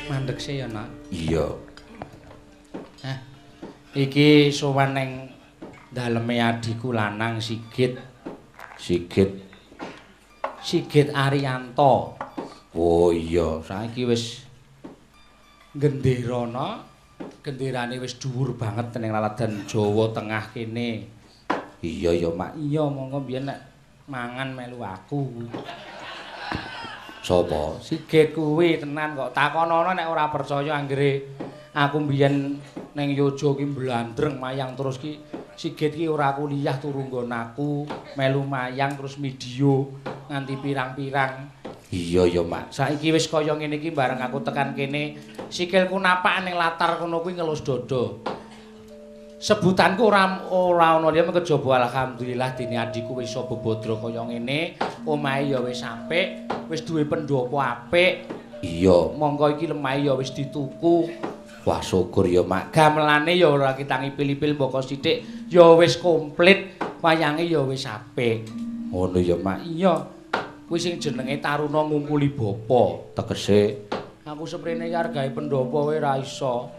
Mandheg sih ya, Nak. Iya. Hah. Iki sowan ning daleme adhiku lanang Sigit. Sigit. Sigit Ariyanto. Oh iya, saiki wis genderana, genderane wis dhuwur banget ning laladan Jawa Tengah kene. Iya ya, Mak. Iya, monggo biyen nek mangan melu aku. Sapa? Sigit kuwi tenan kok takonono nek ora percaya anggere aku mbiyen ning Yojo ki mblandreng mayang terus ki Sigit ki ora kuliah turu nggon aku melu mayang terus video nganti pirang-pirang. Iya ya, Mak. Saiki wis kaya ngene iki bareng aku tekan kene sikilku napak ning latar kono kuwi ngelus dada. Sebutanku ora ana liya kejaba alhamdulillah dene adhiku wis iso bebadra kaya ngene, omahe ya wis apik, wis duwe pendopo apik. Iya, mongko iki lemahe ya wis dituku. Wah, syukur ya, Mak. Gamelane ya ora kita ngipil-ipil mboko sithik, ya wis komplit, wayange ya wis apik. Ngono ya, Mak. Iya. Kuwi sing jenenge taruna ngungkuli bapa. Tegese aku seprene iki arep gawe pendopo wae ora iso.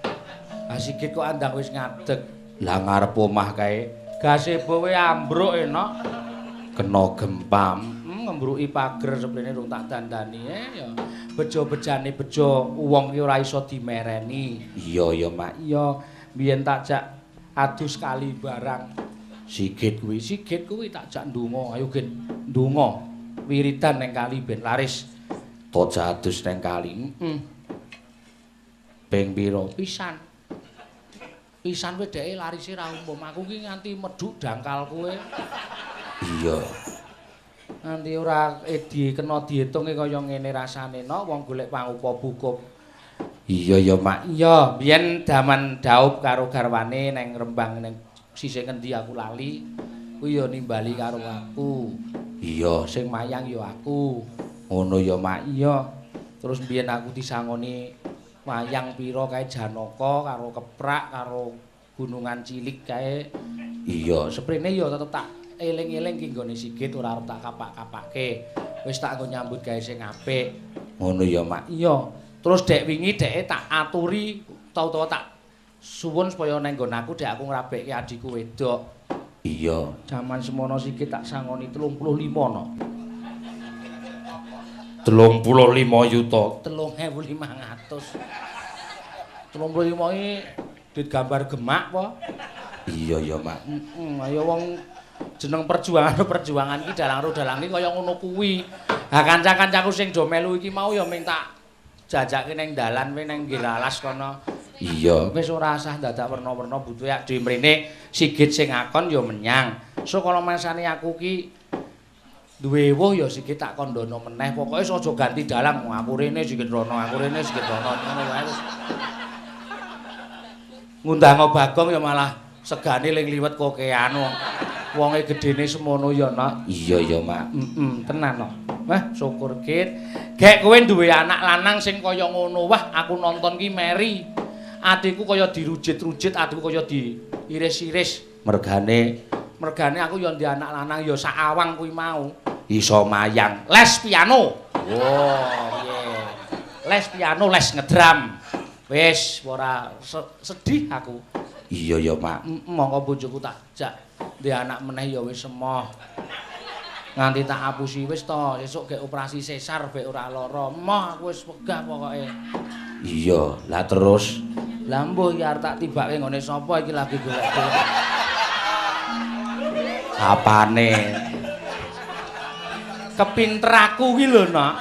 Ha Sigit kok andang wis ngadeg. Lah ngarep omah kae gazebo wae ambruk enak. Kena gempa. Ngembruki pager seprene rung tak dandani ya. Bejo-bejane bejo wong ki ora iso dimereni. Iya ya, Mak. Iya, biyen tak jak adus kali barang. Sigit kuwi, Sigit kuwi tak jak ndonga. Ayo gen ndonga. Wiridan neng kali ben laris. Toja adus neng kali. Heeh. Ping pira? Pisan. Pisan kowe dheke larise ra umum. Aku ki nganti medhuk dangkal kowe. Iya. Nganti ora kena dietunge kaya ngene rasane no wong golek pangupa bukup. Iya ya, Mak. Iya, biyen daman daup karo garwane neng Rembang neng sisih ngendi aku lali. Kuwi ya nimbali karo aku. Iya, sing mayang ya aku. Ngono ya, Mak. Iya. Terus biyen aku disangoni wayang pira kae Janaka karo Keprak karo Gunungan Cilik kae. Iya, seprene ya tetep tak eling-eling ki nggone Sigit ora arep tak kapak-kapake. Wis tak nggo nyambut gawe sing apik. Ngono ya, Mak. Iya. Terus dek wingi dheke tak aturi utawa tak suwun supaya nang nggon aku dek aku ngrabekke adhiku wedok. Iya, jaman semono Sigit tak sangoni 35 no. 35 yuta, 3.500. 35 iki duit gambar gemak apa? Iya ya, Mak. Heeh, ayo wong jeneng perjuangan iki dalang ro dalang iki kaya ngono kuwi. Ha kanca-kancaku sing do melu iki mau ya ming tak jajake ning dalan kowe ning Giralas kono. Iya, wis ora usah dadak werna-werna butuhe ak dhewe mrene Sigit sing akon ya menyang. So kala masane aku ki duwe wuh ya Sigit tak kandhana meneh. Pokoke aja ganti dalang, aku rene Sigit rono, aku rene Sigit rono ngono wae wis. Ngundang Bagong ya malah segane ling liwet kokean wong. Wonge gedene semono ya, Nak. Iya ya, Mak. Heeh, tenan no. Wah, syukur Git. Gek kowe duwe anak lanang sing kaya ngono. Wah, aku nonton ki meri. Adikku kaya dirujit-rujit, adikku kaya diiris-iris. Mergane aku ya ndek anak lanang ya sak awang kuwi mau. Iso mayang, les piano. Wah, piye. Les piano, les ngedram. Wis ora sedih aku. Iya ya, Mak. Mongko bojoku tak jak ndek anak meneh ya wis emoh. Nganti tak apusi wis to, sesuk gek operasi sesar bek ora lara. Emoh aku wis wegah pokoke. Iya, lah terus lah mbuh iki arep tak tibake nggone sapa iki lagi golek-golek. Apane? Kepinteraku ki lho, Nak.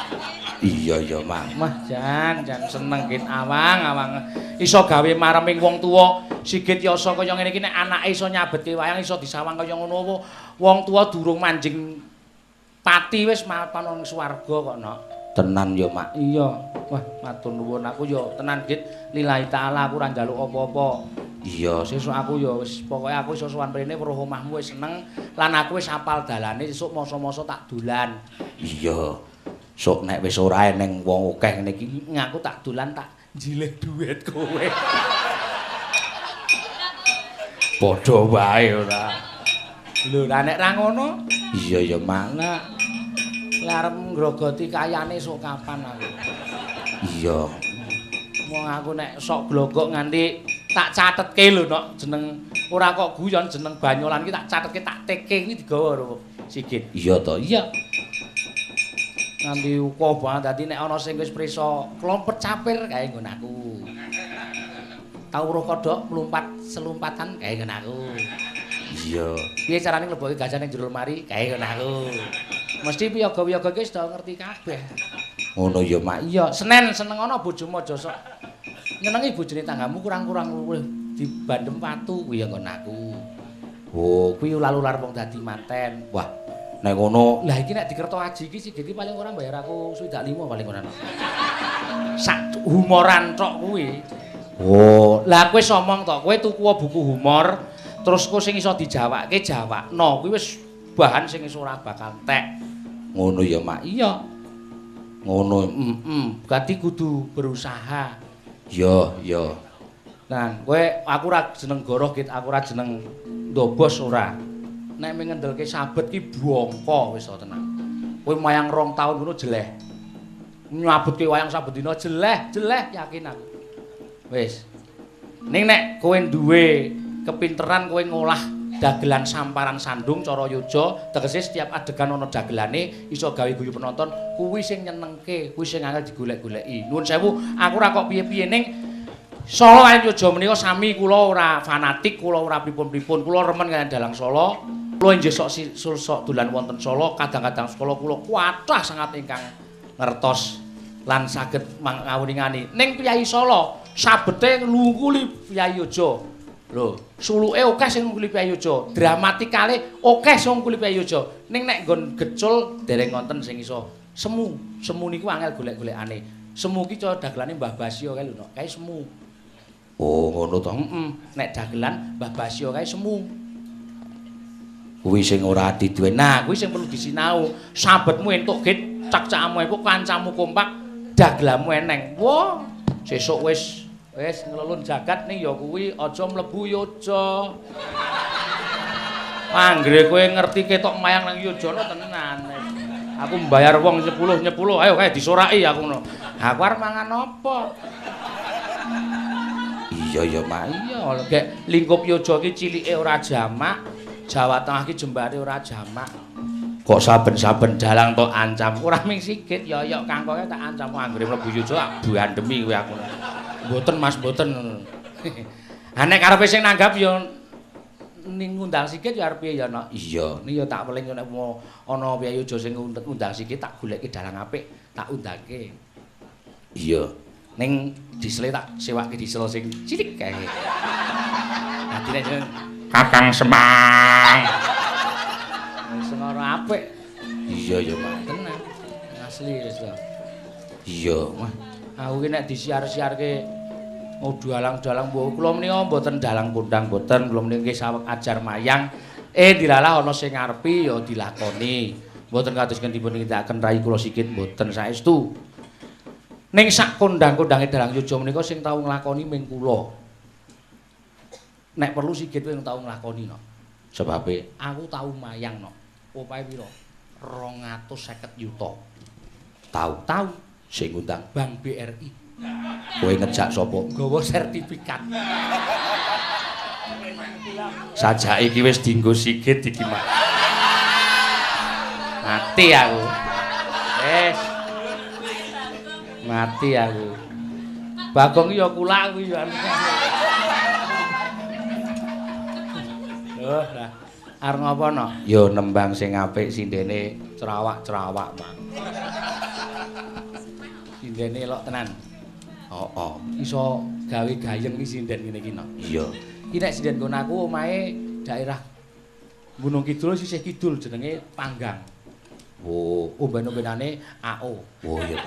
Iya ya, Mak. Wah, jan seneng ki awang-awang iso gawe mareming wong tuwa. Sigit yasa kaya ngene iki nek anake iso nyabetke wayang iso disawang kaya ngono wong tuwa durung manjing pati wis mapan nang swarga kok, Nak. Tenan ya, Mak. Iya. Wah, matur nuwun aku ya tenan Git. Lillahi taala aku ora njaluk apa-apa. Iya, sesuk aku ya wis pokoke aku iso sowan mrene weruh omahmu wis seneng lan aku wis hafal dalane sesuk masa-masa tak dolan. Iya. Sok nek wis ora eneng wong akeh ngene iki ngaku tak dolan tak njilih duit kowe. Padha wae ora. Lho, lah nek ra ngono? Iya ya, Mak. Lah arep ngrogoti kayane sok kapan aku. Iya. Wong aku nek sok glogok nganti tak catetke lho nok jeneng ora kok guyon jeneng Banyolan iki tak catetke tak teke iki digawa karo Sigit. Iya to? Iya. Nganti ukoh banget dadi nek ana sing wis prisa klompet capir kae nggon aku. Tau weruh kodhok mlumpat selumpatan kae nggon aku. Iya. Piye carane nglebokke gajah ning jero lemari kae nggon aku. Mesti piyaga-piyaga iki wis do ngerti kabeh. Ngono ya, Mak. Iya, Senen seneng ana bojomu aja sok nyenengi bojone tanggamu kurang-kurang luwih dibandem watu kuwi ya nggon aku. Oh, kuwi ular-ular wong dadi manten. Wah, nek ngono, lah iki nek dikerto aji iki Sigit iki paling ora bayar aku 65 paling ora. Sak humoran tok kuwi. Oh, lah kowe somong tok, kowe tuku buku humor, terus kowe sing iso dijawake jawakno, kuwi wis bahan sing iso ora bakal entek. Ngono ya, Mak. Iya. Ngono, berarti kudu berusaha. Iya, iya. Nah, kowe aku ora jeneng goroh, Git, aku ora jeneng ndobos ora. Nek mung ngendelke sabet ki bongko wis to tenang. Kowe mayang 2 tahun ngono jeleh. Nyabetke wayang saben dina jeleh, jeleh yakin aku. Wis. Ning nek kowe duwe kepinteran kowe ngolah dagelan samparan sandung cara yoja, tegese setiap adegan ana dagelane iso gawe guyu penonton, kuwi sing nyenengke, kuwi sing angel digolek-goleki. Nuwun sewu, aku ora kok piye-piye ning Solo kaliyan Yoja menika sami kula ora fanatik, kula ora pripun-pripun, kula remen kaliyan dalang Solo. Kula inggih sok sok dolan wonten Solo, kadang-kadang sekolah kula kathah sangat ingkang ngertos lan saged ngawiningani. Ning priyayi Solo sabete nglungkuli priyayi Yoja. Lho, suluke akeh sing ngungkuli priyayi Yoja, dramatikale akeh sing ngungkuli priyayi Yoja. Ning nek nggon gecul dereng wonten sing iso semu. Semu niku angel golek-golekane. Semu ki cara dagelane Mbah Basyo kae lho, Nok. Kae semu. Oh, ngono to. Heeh. Nek dagelan Mbah Basyo kae semu. Kuwi sing ora diduweni. Nah, kuwi sing perlu disinau. Sabetmu entuk git, cak-cakmu epuk, kancamu kompak, dagelanmu eneng. Wah, sesuk wis nglelun jagat ning ya kuwi aja mlebu Yoja. Anggere kowe ngerti ketok mayang nang Yojana tenan. Aku mbayar wong 10 ayo kae disoraki aku ngono. Aku arep mangan apa? Iya ya, Mak. Iya, gek lingkup Yoja ki cilike ora jamak, Jawa Tengah ki jembare ora jamak. Kok saben-saben dalang tok ancam. Ora ming Sigit, yoyok kangkoke tak ancam anggere mlebu Yoja tak bandemi kowe aku. Mboten Mas, mboten. Ha nek karepe sing nanggap ya ning ngundang Sigit ya arep piye ya, Nok? Iya. Ning ya tak weling nek ana piye Yoja sing ngundang Sigit tak goleki dalang apik, tak undangke. Iya. Ning diesele tak sewake diesel sing cilik kae. Dadi nek jeneng Kakang Semang. Wis ora apik. Iya ya, Mas. Tenan. Asli wis to. Iya, Mas. Aku ki nek disiar-siarke oh dalang-dalang mbok kula menika mboten dalang kondang mboten, kula menika saweg ajar mayang. Dilalah ana sing ngarepi ya dilakoni. Mboten kados dipun nindakaken rai kula Sigit mboten saestu. Ning sak kondang-kondange dalang Yoja menika sing tau nglakoni ming kula. Nek perlu Sigit kowe tau nglakoni no. Sebabe aku tau mayang no. Opahe pira? 250 yuta. Tau. Tau sing ngundang Bank BRI. Kowe ngejak sapa? Nggawa sertifikat. Sajake iki wis dienggo Sigit iki, Mas. Mati aku. Wis. Mati aku. Bagong ya kulak kuwi ya. Loh, lah arep ngopo no? Ya nembang sing apik sindene cerawak-cerawak, Pak. Sindene elok tenan. Heeh. Iso gawe gayeng iki sinden ngene iki no. Iya. Iki nek sinden nggon aku omahe daerah Gunung Kidul sisih kidul jenenge Panggang. Oh, omben-ombenane AO. Oh iya.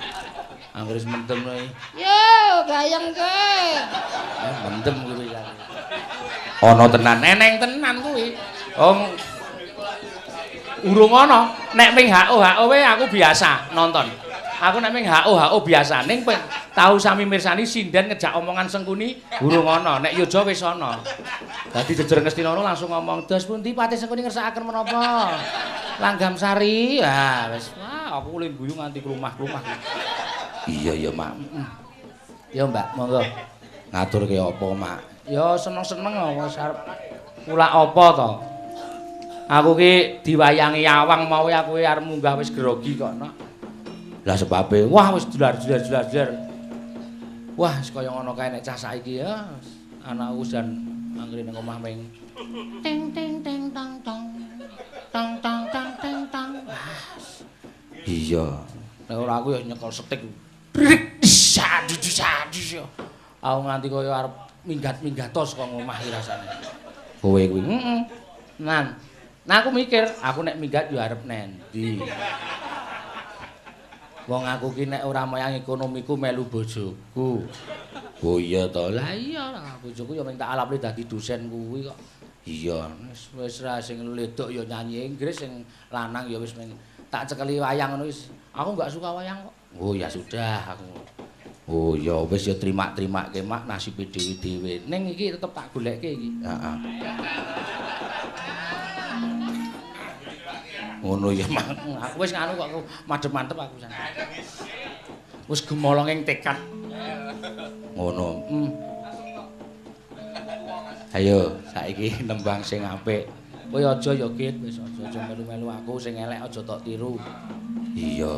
Anggere wis mendem kowe. Yo, gayeng kowe. Mendem kuwi. Ana tenan, eneng tenan kuwi. Wong urung ana. Nek ming HO-HO wae aku biasa nonton. Aku nek ming HO-HO biasa ning tau sami mirsani sinden ngejak omongan Sengkuni urung ana. Nek Yoja wis ana. Dadi jejer Ngastina langsung ngomong, "Dos pundi Patih Sengkuni ngersakaken menapa?" Langgam Sari. Ah wis, wah aku le guyu nganti klumah-klumah. Iya ya, Mak. Ya, Mbak, monggo. Ngaturke apa, Mak? Ya seneng-seneng wis arep kulak apa to? Aku ki diwayangi awang mau aku arep munggah wis grogi kok, Nak. Lah sebabe, wah wis dular-dular. Wah, wis kaya ngono kae nek cah saiki ya. Anakku jan anggere ning omah ming ting ting ting tang tang. Tang tang tang tang tang. Iya. Nek ora aku ya nyekel setik. Aku nganti kaya arep minggat-minggato saka omah iki rasane. Kowe kuwi. Heeh. Nan. Nah aku mikir, aku nek minggat ya arep nendi. Wong aku ki nek ora moyang ekonomiku melu bojoku. Oh iya to. Lah iya, bojoku ya mung tak alapne dadi dosen kuwi kok. Iya, wis ra sing ledok ya nyanyi Inggris, sing lanang ya wis mung tak cekeli wayang ngono wis. Aku enggak suka wayang kok. Oh ya sudah aku. Oh ya wis ya terima-terimake Mak nasibe dhewe-dhewe. Ning iki tetep tak goleke iki. Heeh. Ngono ya Mak. Aku wis nganu kok madhep-mantep aku jan. Wis gemolong ing tekad. Ngono. Ayo saiki nembang sing apik. Kowe aja ya Git, wis aja melu-melu aku sing elek aja tok tiru. Iya,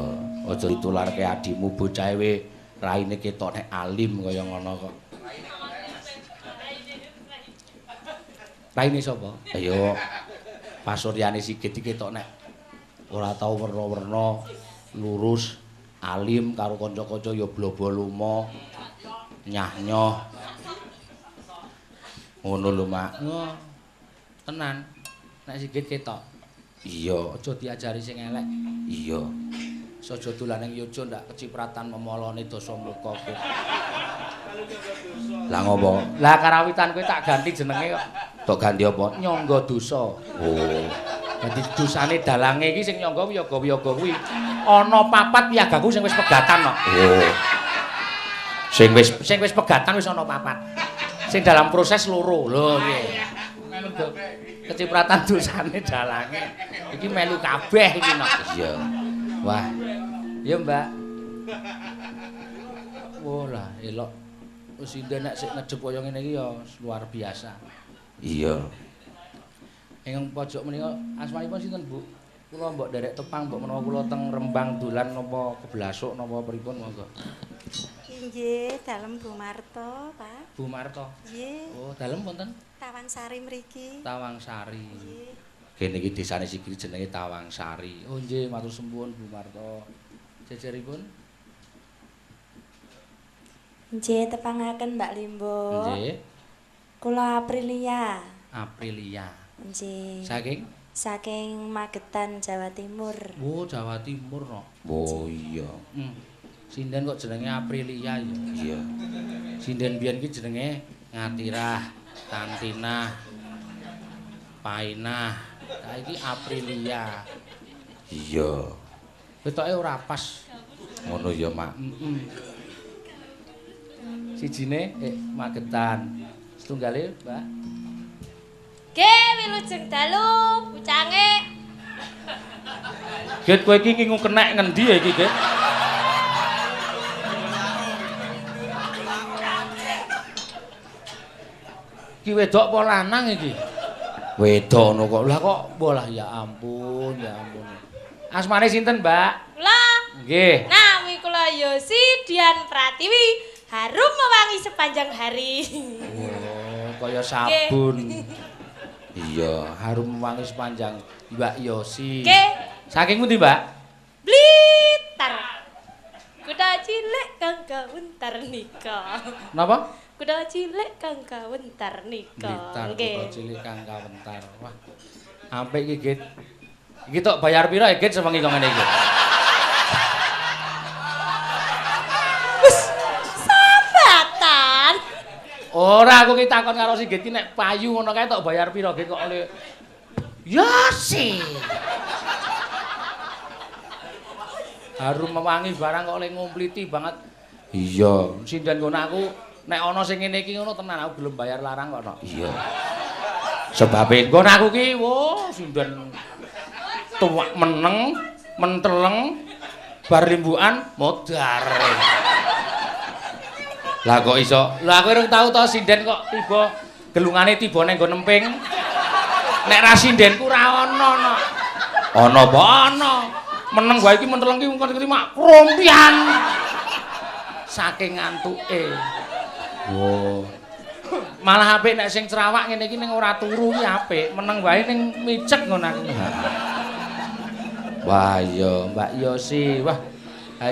aja ditularke adimu bocahe we raine ketok nek alim kaya ngono kok. Raine sapa? Ayo pasuryane Sigit iki ketok nek ora tau werna-werna, lurus, alim karo kanca-kanca ya blobo luma, nyah-nyoh. Ngono lho, Mak. Oh, tenan. Nek Sigit ketok. Iya, aja diajari sing elek. Iya. Aja dolan ning Yojo ndak kecipratan memolone Dasamuka kowe. Lah ngopo? Lah karawitan kowe tak ganti jenenge kok. Tok ganti apa? Nyangga dosa. Oh. Dadi dosane dalange iki sing nyangga wiyaga-wiyaga kuwi. Ana papat wiyagaku sing wis pegatan kok. Oh. Sing wis pegatan wis ana papat. Sing dalam proses loro. Lho piye? Kecipratan dosane dalange. Iki melu kabeh iki nok. Iya. Wah. Ya, Mbak. Wah lah elok. Wis inden nek sik ngedep kaya ngene iki ya luar biasa. Iya. Ing pojok menika asmanipun sinten, Bu? Kula mbok nderek tepang mbok menawa kula teng Rembang dolan napa keblasuk napa pripun monggo. Nggih, dalem Bu Marto, Pak. Bu Marto. Nggih. Oh, dalem wonten? Tawangsari mriki. Tawangsari. Nggih. Kene iki desane siki jenenge Tawangsari. Oh nggih, matur suwun Bu Marto. Jejeripun? Nggih, tepangaken Mbak Limbo. Nggih. Kula Aprilia. Aprilia. Nggih. Saking? Saking Magetan, Jawa Timur. Oh, Jawa Timur no. Oh iya. Sinden kok jenenge Aprilia ya? Iya. Sinden biyen ki jenenge Ngatirah, Tantinah, Painah. Saiki Aprilia. Iya. Ketoke ora pas. Ngono ya, Mak. Heeh. Sijine Magetan. Setunggale, Mbak. Nggih, wilujeng dalu, bucange. Git kowe iki ngingu kenek ngendi ya iki, Git? Iki wedok apa lanang iki? Wedok ngono kok. Lah kok bolah ya ampun, ya ampun. Asmane sinten, Mbak? Kula. Nggih. Nami kula Yosi Dian Pratiwi, harum mewangi sepanjang hari. Oh, kaya sabun. Iya, harum mewangi sepanjang Mbak Yosi. Nggih. Saking pundi, Mbak? Blitar. Kuda cilik kang kawentar nika. Napa? Kuda cilik kang kawentar nika. Blitar, kuda cilik kang kawentar. Wah. Apik iki, Git. Iki tok bayar pira ya, Git, sewengi kok ngene iki? Wis sambatan. Ora, aku ki takon karo si Git ki nek payu ngono kae tok bayar pira, Git, kok oleh Yosi. Harum mewangi barang kok oleh ngumpliti banget. Iya, sinden ngono aku nek ana sing ngene iki ngono tenan aku gelem bayar larang kok, Nok. Iya. Sebabe nggon aku ki wo sinden tuwak meneng, menteleng, bar limbukan modar. Lah kok iso? Lah aku urung tau to sinden kok tiba gelungane tiba nang nggon emping. Nek ra sindenku ra ono no. Ono apa ono? Meneng wae iki menteleng ki ngerti mak krompian. Saking ngantuke. Wo. Malah apik nek sing cerawak ngene iki ning ora turu ki apik, meneng wae ning micek ngono aku. Wah iya, Mbak Yosi. Wah,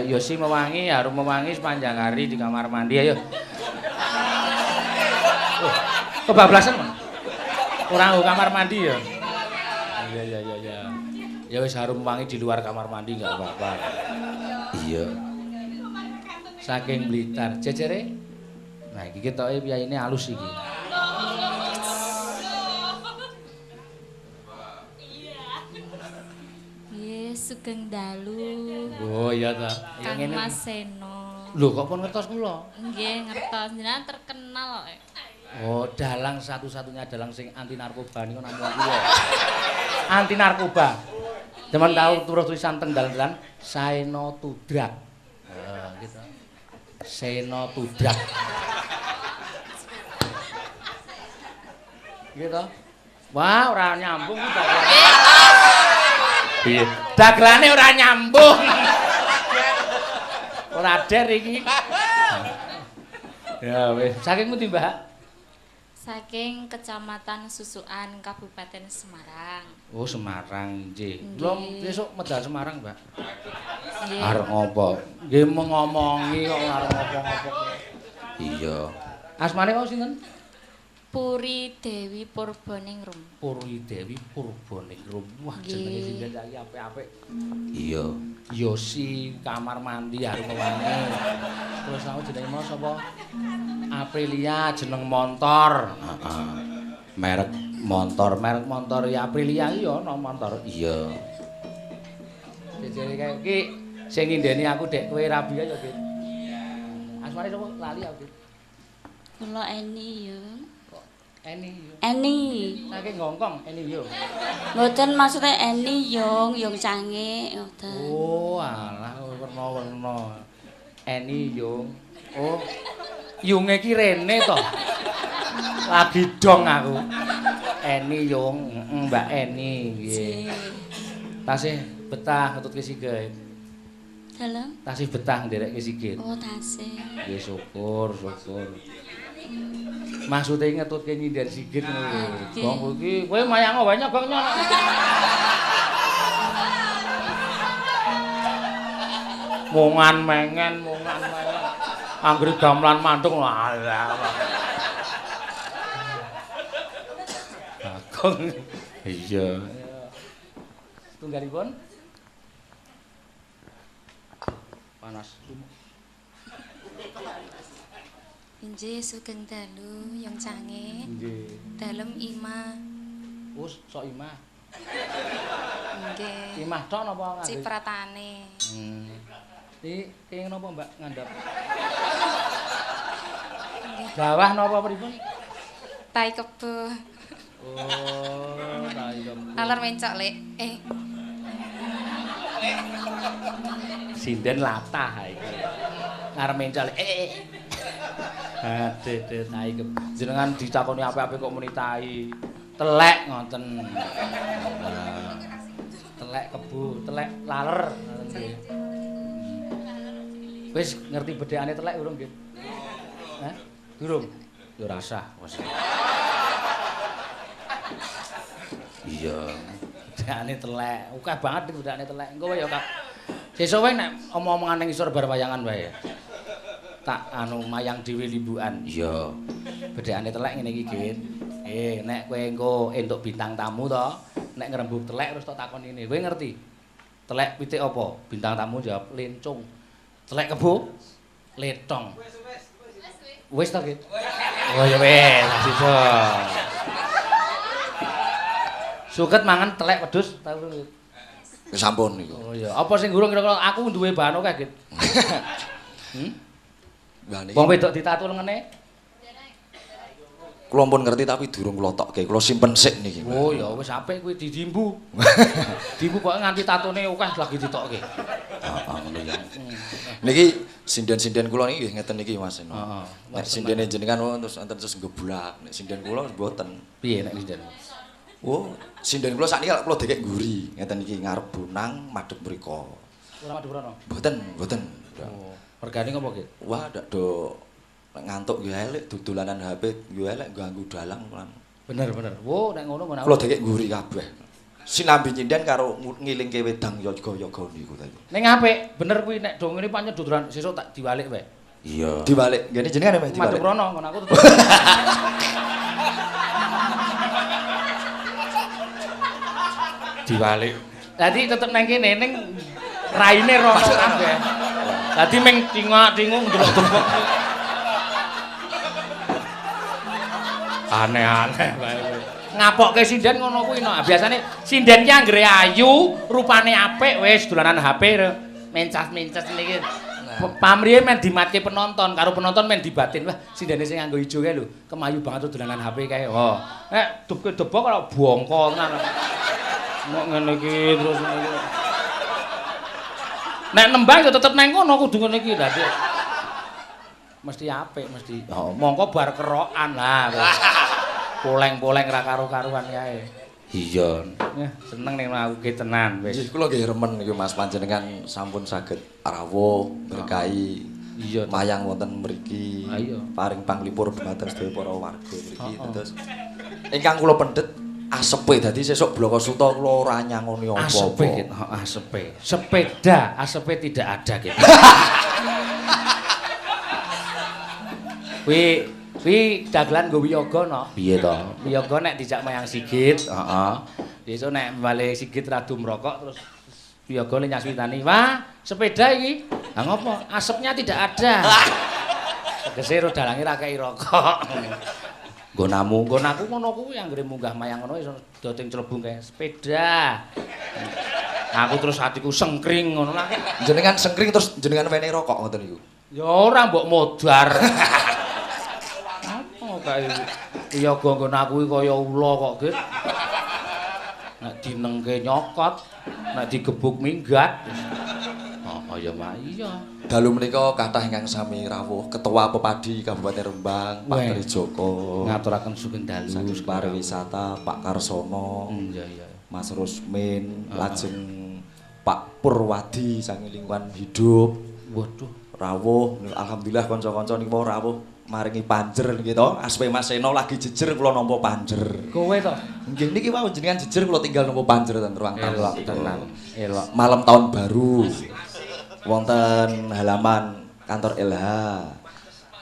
Yosi mewangi, harum mewangi sepanjang hari di kamar mandi ayo. Oh, kebablasan, Mas. Ora nggo kamar mandi ya. Iya iya iya iya. Ya wis harum wangi di luar kamar mandi enggak apa-apa. Iya. Saking Blitar, jejere. Nah, iki ketoke piyayine alus iki. Nggih, sugeng dalu. Oh iya ta. Kang Mas Seno. Lho kok pun ngertos kula? Nggih, ngertos. Jenengan terkenal kok. Oh, dalang satu-satunya dalang sing anti narkoba niku namung kula. Anti narkoba. Teman tahu terus tulisan teng dalan-dalan Seno Tudrak. Heeh, gitu. Seno Tudrak. Gitu. Wah, ora nyambung iki dagelane. Piye? Dagelane ora nyambung. Ora der iki. Ya wis, saking pundi, Mbak? Saking Kecamatan Susukan, Kabupaten Semarang. Oh, Semarang, nggih. Kula besok medal Semarang, Mbak. Nggih. Arep ngopo? Nggih ngomongi kok arep ngopo-ngopo. Iya. Asmane wau sinten? Puri Dewi Purbaningrum. Puri Dewi Purbaningrum. Wah, jenenge sinten saiki apik-apik. Iya. Yosi kamar mandi harum wangi. Terus aku jenenge mau sapa? Aprilia jeneng montor. Heeh. Merek montor, merek montor ya Aprilia iki ya ana montor. Iya. Jejere kae iki sing ngindeni aku dek kowe rabi ya, Dik. Iya. Asmane sapa? Lali aku, Dik. Kula Eni yo. Eni yo. Eni. Saking Hongkong Eni yo. Mboten maksudnya Eni Yung, Yung Sange ngoten. Oh, alah werna-werna. Eni Yung. Oh. Yunge ki rene to. Lagi dong aku. Eni Yung, Mbak Eni nggih. Tasih betah ngetutke Sigit. Dalem? Tasih betah nderekke Sigit. Oh, tasih. Nggih, syukur, syukur. Maksude ngetutke nyinden Sigit ngono lho. Gong iki kowe mayang wae nyogong nyok. Mungan mengen, mungan mengen. Anggere gamelan mantung alah. Bagong. Iya. Tunggalipun panas. Injih sugeng dalu Yung Cange. Nggih. Dalem imah. Wis sok imah. Nggih. Imah tok napa nganggo? Cipratane. Iki kenging napa Mbak ngandhap? Bawah napa pripun? Tai kebo. Oh, tai kebo. Alor mencok, Lek. Sinden latah iki. Arep mencok, Lek. Aduh, tai kebo. Jenengan ditakoni apik-apik kok muni tai. Telek ngoten. Telek kebo, telek laler ngoten nggih. Wis ngerti bedhekane telek urung nggih? Hah? Durung. Ya ora sah wis. Iya, bedhekane telek. Akeh banget iki bedhekane telek. Engko wae ya Kak. Sesuk wae nek omong-omongan ning isor bar wayangan wae. Tak anu mayang dhewe limbukan. Iya. Bedhekane telek ngene iki, Git. Nek kowe engko entuk bintang tamu to, nek ngrembug telek terus tok takoni ngene. Kowe ngerti? Telek pitik apa? Bintang tamu jawab lencung. Telek kebo letong. Wis to, Git? Oh ya wis, sida. Suket mangan telek wedhus tau Git? Sampun niku. Oh iya, apa sing gurung kira-kira aku duwe bahan akeh, Git. Wong wedok ditatu lengene. Kula pun ngerti tapi durung kula tokke, kula simpen sik niki. Oh ya wis apik kuwi didimbu. Dimbu pokoke nganti tatone akeh lagi ditokke. Heeh, ngono ya. Niki Sinden-sinden kula niki nggih ngeten niki Mas Seno. Heeh. Nek sindene jenengan terus enten terus nggeblak, nek sinden kula mboten. Piye nek sinden? Oh, sinden kula sakniki kula dekek ngguri, ngeten iki ngarep bonang madhep mriko. Ora madhep rono? Mboten, mboten. Oh, regane ngopo, Git? Wah, ndak do nek ngantuk nggih elek, dodolanan HP nggih elek ganggu dalang lan. Bener, bener. Wo, nek ngono ngono. Kula dekek ngguri kabeh. Sinambi nyinden karo ngilingke wedang yoga-yoga niku tadi. Ning apik, bener kuwi nek do ngene pancen dodolan sesuk tak diwalik wae. Iya. Diwalik. Ngene jenengan meh diwalik. Madhep rono ngono aku tetep. Diwalik. Dadi tetep nang kene ning raine rono kabeh. Dadi ming cingak-cinguk ndelok-delok. Aneh-aneh wae. Ngapokke sinden ngono kuwi no. Biasane sinden ki anggere ayu, rupane apik wis dolanan HP mencas-mencas niki. Pamrihe men dimatke penonton, karo penonton men dibatin. Wah, sindene sing nganggo ijo kae lho, kemayu banget dolanan HP kae. Oh. Nek debke debok karo bongko tenan. Mok ngene iki terus ngene iki. Nek nembang ya tetep nang kono kudu ngene iki dadi. Mesti apik mesti. Oh, mongko bar kerokan lah. Poleng-poleng ra karo-karuan kae. Iya. Seneng ning aku ki tenan wis. Nggih, kula nggih remen niku Mas panjenengan sampun saged rawuh berkahi. Iya. Mayang wonten mriki. Iya. Paring panglipur dhumateng sedaya para warga mriki. Terus ingkang kula pendhet asepe dadi sesuk Bloko Suta kula ora nyangoni apa-apa. Asepe, asepe. Sepeda asepe tidak ada gitu. Kuwi dagelan nggo wiyaga no. Piye to? Wiyaga nek dijak mayang Sigit, heeh. Besok nek bali Sigit radu merokok terus wiyaga le nyaswitani, "Wah, sepeda iki." Lah ngopo? Asepnya tidak ada. Tegese ro dalange ra kei rokok. Nggonamu, nggon aku ngono kuwi anggere munggah mayang ngono iso doting clebung kae sepeda. Aku terus atiku sengkring ngono lah. Jenengan sengkring terus jenengan wenehi rokok ngoten niku. Ya ora mbok modar. Kae wiyaga nggon aku iki kaya ula kok, Git. Nek dinengke nyokot, nek digebuk minggat. Oh ya mak iya. Dalu menika kathah ingkang sami rawuh Ketua Pepadi Kabupaten Rembang, Pak Trijoko. Ngaturaken sugeng dalu saking pariwisata Pak Karsono. Iya iya. Mas Rusmin, lajeng Pak Purwadi saking lingkungan hidup. Waduh, rawuh. Alhamdulillah kanca-kanca niku rawuh maringi panjer niki to. Aspe Mas Seno lagi jejer kula nampa panjer. Kowe to? Nggih niki wau jenengan jejer kula tinggal nampa panjer ten ruang tamu. Elok tenan. Elok. Malam tahun baru. Wonten halaman kantor LH.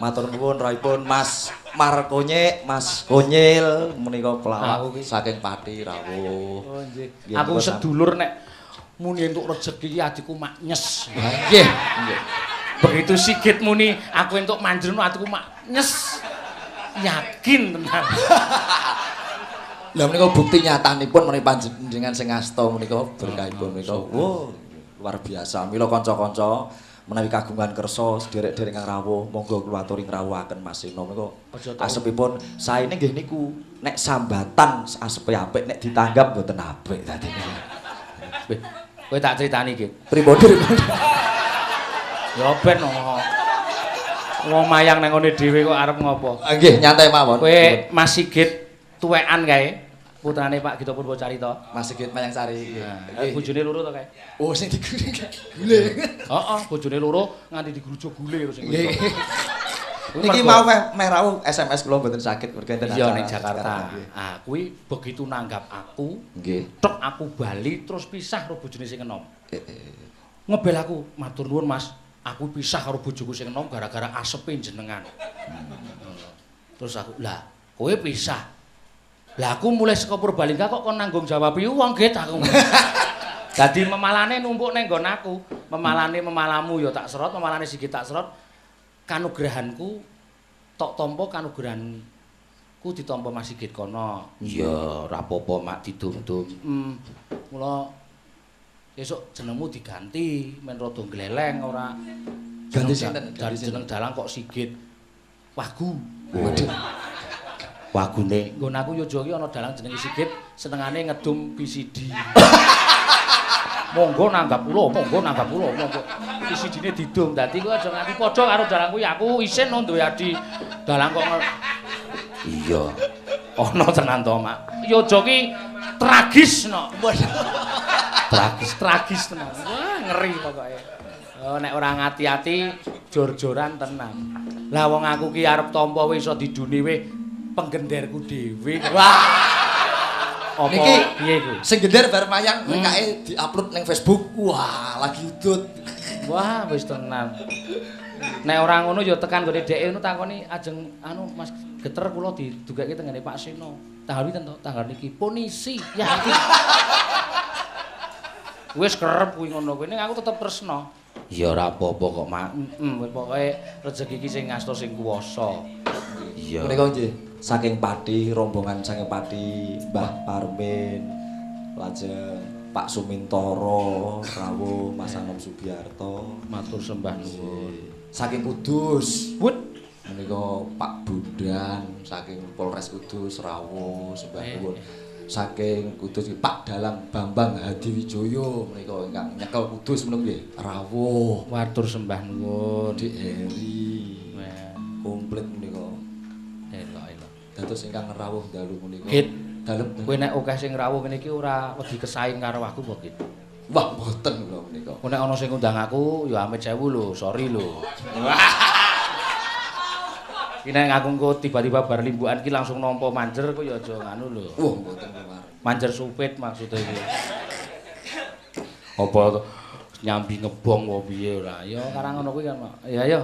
Matur nuwun rawuhipun Mas Markonyek, Mas Konyil menika pelawak saking Pati rawuh. Oh nggih. Aku sedulur nek muni entuk rejeki iki atiku maknyes. Nggih, nggih. Begitu Sigit muni aku entuk manjrun atiku maknyes. Yakin tenan. Lah menika bukti nyatanipun menawi panjenengan sing asta menika berkahipun menika. Wow, luar biasa. Mila kanca-kanca menawi kagungan kersa sederek-derek ingkang rawuh monggo kula aturi ngrawuhaken Mas Seno menika asepipun saene nggih niku nek sambatan asepe apik nek ditanggap mboten apik dadine. Kowe tak critani iki. Pripun pripun? Ya ben wong mayang nang ngene dhewe kok arep ngopo. Nggih, nyantai mawon. Kowe Mas Sigit tuwekan kae. Putrane Pak Gito Purwocarita. Mas Sigit Mayangsari. Nggih. Bojone loro to kae? Oh, sing digule. Gule. Heeh, bojone loro nganti digrujuk gule terus sing wedok. Niki mau meh rawuh SMS kula mboten saged mergo enten acara ning Jakarta. Ah, kuwi begitu nanggap aku, nggih. Tek aku bali terus pisah karo bojone sing enom. Ngebel aku, matur nuwun Mas. Aku pisah karo bojoku sing enom gara-gara asepe jenengan. Terus aku, lah, kowe pisah. Lah aku mulai saka Purbalingga kok kon nanggung jawabi wong get aku. Dadi memalane numpuk ning nggon aku, memalane memalamu ya tak serot, memalane Sigit tak serot. Kanugrahanku tok tampa kanugrahanku ditampa Mas Sigit kono. Iya, ora apa-apa mak didum-dum. Mula esuk jenengmu diganti men rada gleleng ora. Ganti sinten? Ganti jeneng dalang kok Sigit Wagu. Waduh. Wagune nggon aku yo iki ana dalang jenenge Sigit senengane ngedum VCD. Monggo nanggap kula, monggo nanggap kula, monggo. Sijine didum. Dadi kowe aja nganti padha karo dalang kuwi. Aku isin no duwe adi dalang kok. Iya. Ana tenan to, Mak. Yojo ki tragis no. Tragis, tragis tenan. Wah, ngeri pokoke. Oh, nek ora ngati-ati jor-joran tenan. Lah wong aku ki arep tampa wis iso diduni we penggenderku dhewe. Wah. Apa niki piye kuwi? Sing gender bar mayang kae di-upload ning Facebook. Wah, lagi udut. Wah, wis tenan. Nek ora ngono ya tekan nggone dheke ngono takoni ajeng anu Mas Geter kula didugake teng nggene Pak Seno. Tanggal pinten to? Tanggal niki. Punisi. Ya iki. Wis kerep kuwi ngono kuwi ning aku tetep tresno. Ya ora apa-apa kok, Mak. Heeh, pokoke rejeki iki sing ngasta sing kuwasa. Iya. Menika nggih saking Pati, rombongan saking Pati, Mbah Parmin, lajeng Pak Sumintoro, rawuh Mas Anom Sugiarto, matur sembah nuwun. Saking Kudus, wut menika Pak Bondan saking Polres Kudus rawuh sembah nuwun. Saking Kudus Pak Dalang Bambang Hadiwijoyo menika ingkang nyekel Kudus menika nggih rawuh. Matur sembah nuwun. Dik Heri. Komplit menika. Elok-elok. Dados ingkang rawuh dalu menika. Git, dalem kowe nek akeh sing rawuh ngene iki ora wedi kesaing karo aku apa, Git? Wah, mboten kula menika. Nek ana sing ngundang aku ya amit sewu lho, sorry lho. Ki nek aku engko tiba-tiba bar limbukan ki langsung nampa manjer kok ya aja nganu lho. Wah, mboten kemarin. Manjer supit maksudnya iki. Apa nyambi ngebong apa piye ora? Ya karang ngono kuwi kan. Ya ya,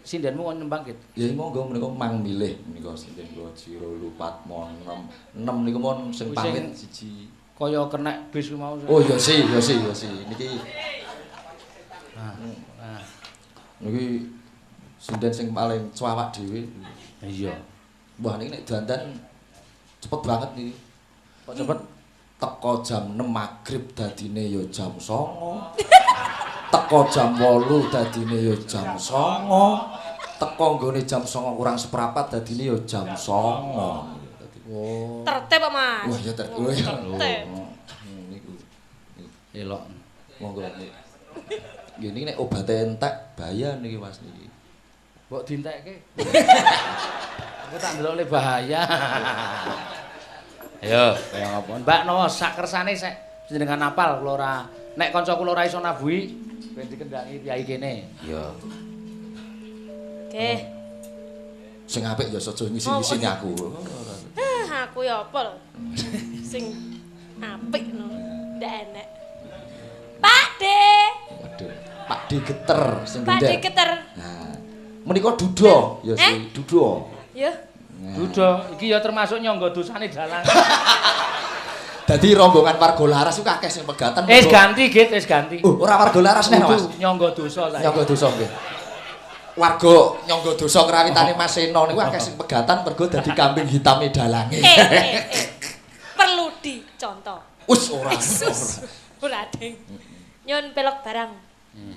sindenmu kon nembang Git. Ya monggo menika mang milih menika sinden kula Jiro Lupat mon 6. 6 niku mon sing pamit siji. Kaya kenek bis kuwi mau. Oh ya si, ya si, ya si. Niki. Nah, nah. Niki sinden sing paling cuawak dhewe. Iya. Wah niki nek dandan cepet banget niki. Kok cepet? Teko jam 6 magrib dadine ya jam 09. Teko jam 8 dadine ya jam 09. Teko nggone jam 09 kurang seprapat dadine ya jam 09. Oh. Tertib, Mas. Wah, ya tertib. Tertib. Niku. Elok. Monggo niki. Nggih niki nek obate entek bahaya niki Mas niki. Mbok dientekke. Aku tak ndelok le bahaya. Ayo, kaya ngapa? Mbak Nowo sak kersane sek jenengan apal kula ora. Nek kanca kula ora iso nabuhi ben dikendangi piyai kene. Iya. Oke. Sing apik ya aja ngisi-ngisini aku. Ah, aku ya apa lho. Sing apik no. Ndak enek. Pak De. Waduh, Pak De Geter sing Pak De Geter. Nah. Menika duda ya si, duda. Ya. Duda, iki ya termasuk nyangga dosane dalang. Dadi rombongan warga Laras iku akeh sing pegatan. Wis ganti, Git, wis ganti. Oh, ora warga Laras neh, Mas. Nyangga dosa saiki. Nyangga dosa nggih. Warga nyangga dosa krawitane Mas Seno niku akeh sing pegatan mergo dadi kambing hitame dalange. Perlu dicontoh. Wis ora. Ora ding. Nyun pelok barang.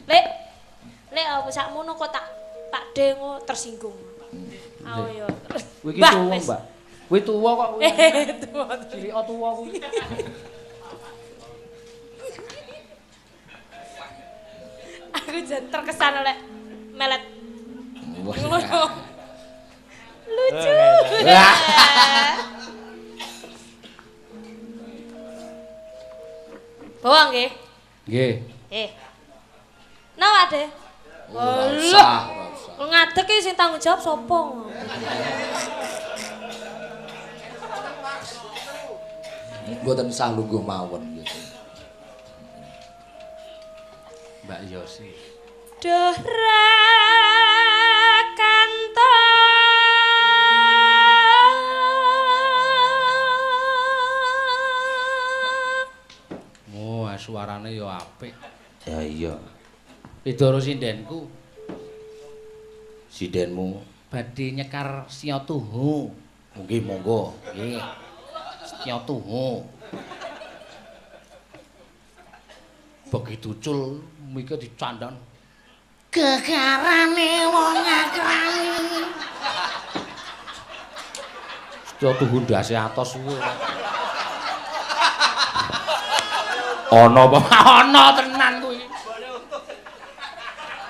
Lek, lek apa sakmono kok tak Pak De ngo tersinggung. Oh iya. Kuwi iki tuwa, Mbak. Kuwi tuwa kok kuwi. Tuwa. Cilika tuwa kuwi. Aku jan terkesan oleh melet. Ngono. Lucu. Bawang nggih? Nggih. Napa, De? Ora usah, ora usah. Ngadeg iki sing tanggung jawab sapa? Mboten sah lungguh mawon gitu. Mbak Yosi. Duh ra kantor. Oh, suarane ya apik. Ya iya. Bidoro sindenku. Sindenmu badhe nyekar Setya Tuhu. Nggih, monggo. Nggih. Setya Tuhu. Begitu cul mike dicandhan. Gegarane wong akrani. Setya Tuhu ndase atos kuwi. Ana apa? Ana tenan kuwi.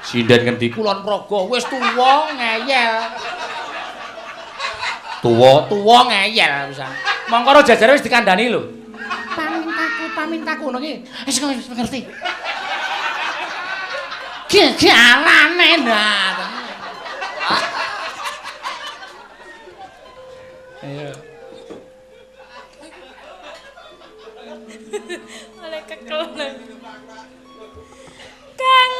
Sinden ngendi? Kulon Progo. Wis tuwa ngeyel. Tuwa ngeyel pisan. Mongko jajare wis dikandani lho. Pamintaku ngono ki. Wis ngerti. Gegalane nah. Ayo. Oleh kekel. Kang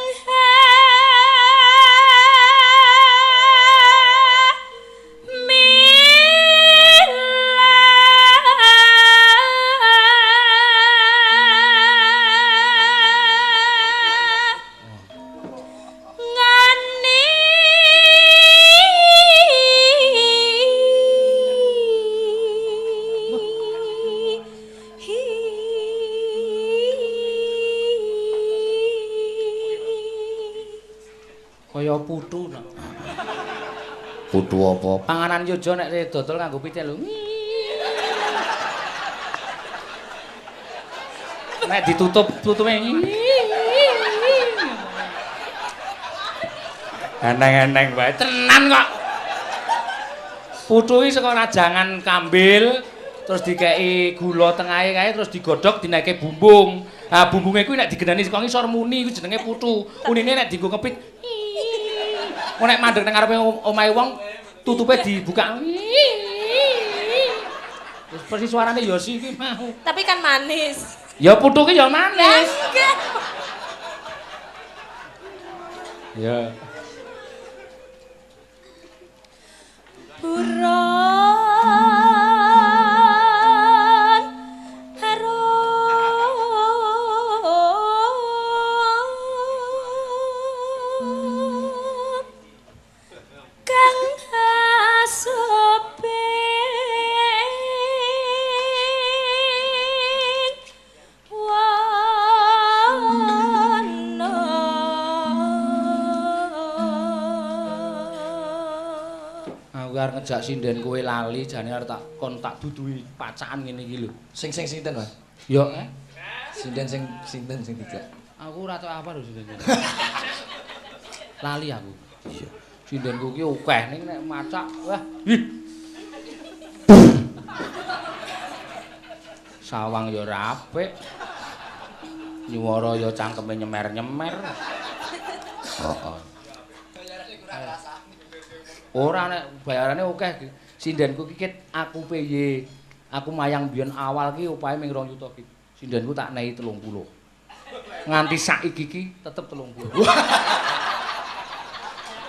kaya putu no. Putu apa? Panganan yojo nek dodol nganggo pitik lho. Nek ditutup tutupe. Eneng-eneng wae tenan kok. Putu iki saka rajangan kambil terus dikeki gula tengahe kae terus digodhog dinaike bumbung. Ha bumbunge kuwi nek digendani saka ngisor muni kuwi jenenge putu. Unine nek dienggo kepit. Kok nek mandeg nang ngarepe omahe wong tutupe dibuka. Terus persis suarane Yosi iki mau. Tapi kan manis. Ya putu ki ya manis. Ya. Buron harum kang asoping wana. Aku arep ngejak sinden kowe lali jane arep tak kon tak duduhi pacakan ngene iki lho. Sing sing sinten, Mas? Yo, Sinden sing sinten sing dijak? Aku ora tau apa lho sinden. Lali aku. Iya. Sindenku ki akeh ning nek macak wah. Ih. Sawang ya ora apik. Nyuwara ya cangkeme nyemer-nyemer. Heeh. Ora nek bayarane akeh. Sindenku ki ket aku piye? Aku mayang biyen awal ki upahe ming 2 juta ki. Sindenku tak nehi 30. Nganti saiki ki tetep 30.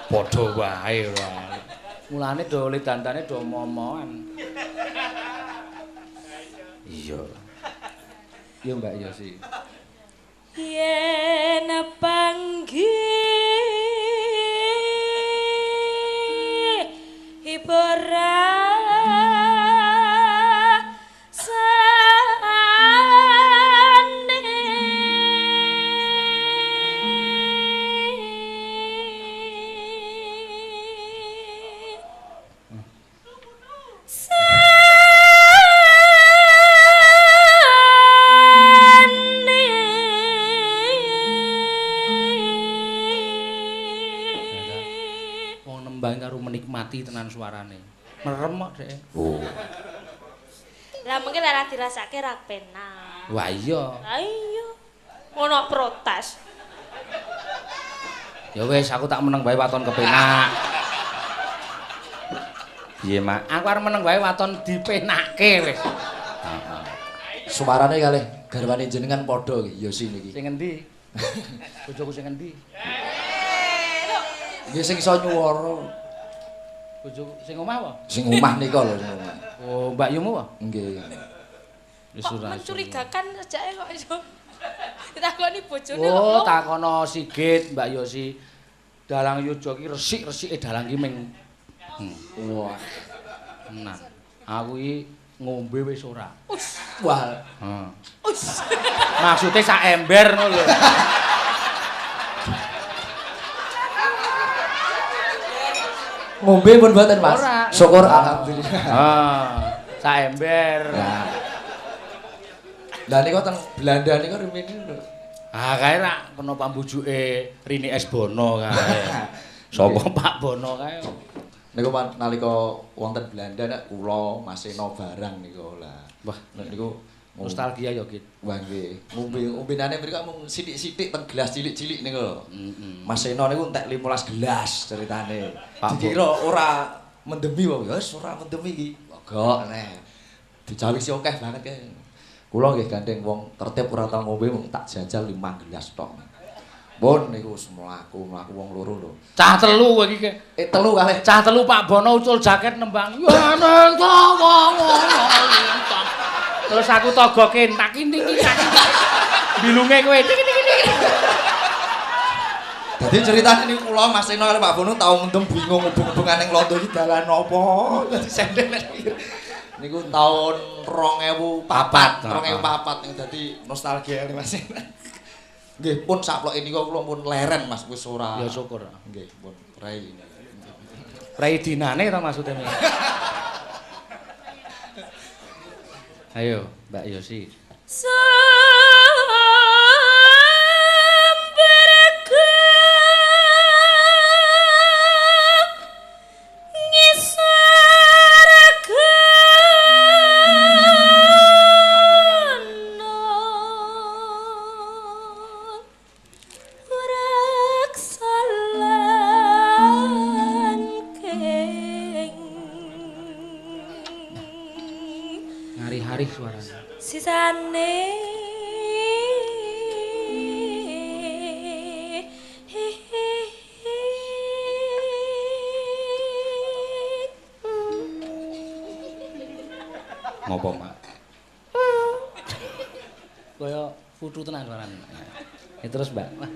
Padha wae ora. Mulane do oleh dandane do momoan. Iya. Iya Mbak Yosi. Yen panggih Menikmati tenan suarane. Merem kok dhek. Oh. Lah mungkin ora dirasake ra penak. Wah iya. Lah iya. Ngono protes. Ya wis aku tak meneng wae waton kepenak. Piye, Mak? Aku arep meneng wae waton dipenake wis. Heeh. Suarane kalih garwane jenengan padha iki Yosi niki. Sing endi? Bojoku sing endi? Nggih sing iso nyuwara. Bojoku sing omah apa? Sing omah nika lho sing omah. Oh, Mbak Yumu apa? Nggih. Wis ora mencurigakan rejake kok iso. Ditakoni bojone kok. Oh, takono Sigit, Mbak Yosi. Dalang Yojo ki resik-resike dalang ki ming. Wah. Nah, aku iki ngombe wis ora. Wah. Heeh. Maksude sak ember ngono lho. Ngombe pun mboten, Mas. Ora. Syukur alhamdulillah. Heeh. Sak ember. Ya. Lah niku teng Belanda niku rumiyin lho. Ah kae rak kena pambujuke Rini S Bono kae. Sapa Pak Bono kae. Niku nalika wonten Belanda nek kula Mas Seno barang niku lah. Wah, nek niku nostalgia ya, Git. Wah nggih. Ngombe-ombenane mriku mung sithik-sithik teng gelas cilik-cilik niku lho. Heeh. Mas Seno niku entek 15 gelas ceritane. Dikira ora mendemi wae, ya wis ora mendemi iki. Mogok neh. Dicawisi akeh banget kae. Kula nggih gandeng wong tertib ora tau ngombe mung tak jajal 5 gelas tok. Pun niku wis mlaku-mlaku wong loro lho. Cah telu kowe iki. Telu kalih. Cah telu Pak Bono ucul jaket nembang. Ya nang tawa ngono. Terus aku togoke tak kinting tak. Bilunge kowe tik tik tik. Dadi ceritane niku kula Mas Seno kalih Pak Bono tau mendem bingung hubung-hubungan ning Londo iki dalan apa. Dadi senden niku taun 2004, 2004 niku dadi nostalgia Mas. Nggih pun saploke niku kula pun leren Mas wis ora. Ya syukur. Nggih pun prei. Prei dinane ta maksude. Ayo Mbak Yosi. Hari suaranya. Sisane ngopo, Mak? Kaya futu tenan suarane. Ya terus, Mbak. Wah.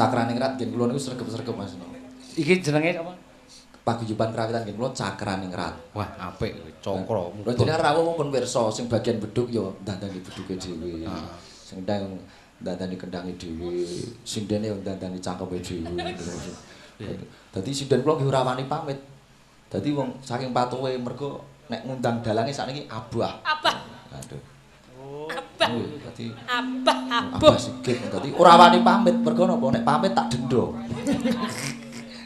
Cakraningrat ngen kula niku sregep-sregep Mas. Iki jenenge apa? Paguyuban Krawitan ngen kula Cakraningrat. Wah, apik cakra. Lha jenengan rawuh pun pirsa sing bagian beduk ya dandani beduke dhewe. Sing ndang dandani kendange dhewe, sindene ya dandani cangkeme dhewe. Dadi sinden kula nggih ora wani pamit. Dadi wong saking patuhe mergo nek ngundang dalange sakniki abah. Abah. Aduh. Abah. Dadi abah abuh. Abah Sigit dadi ora wani pamit mergo napa nek pamit tak denda.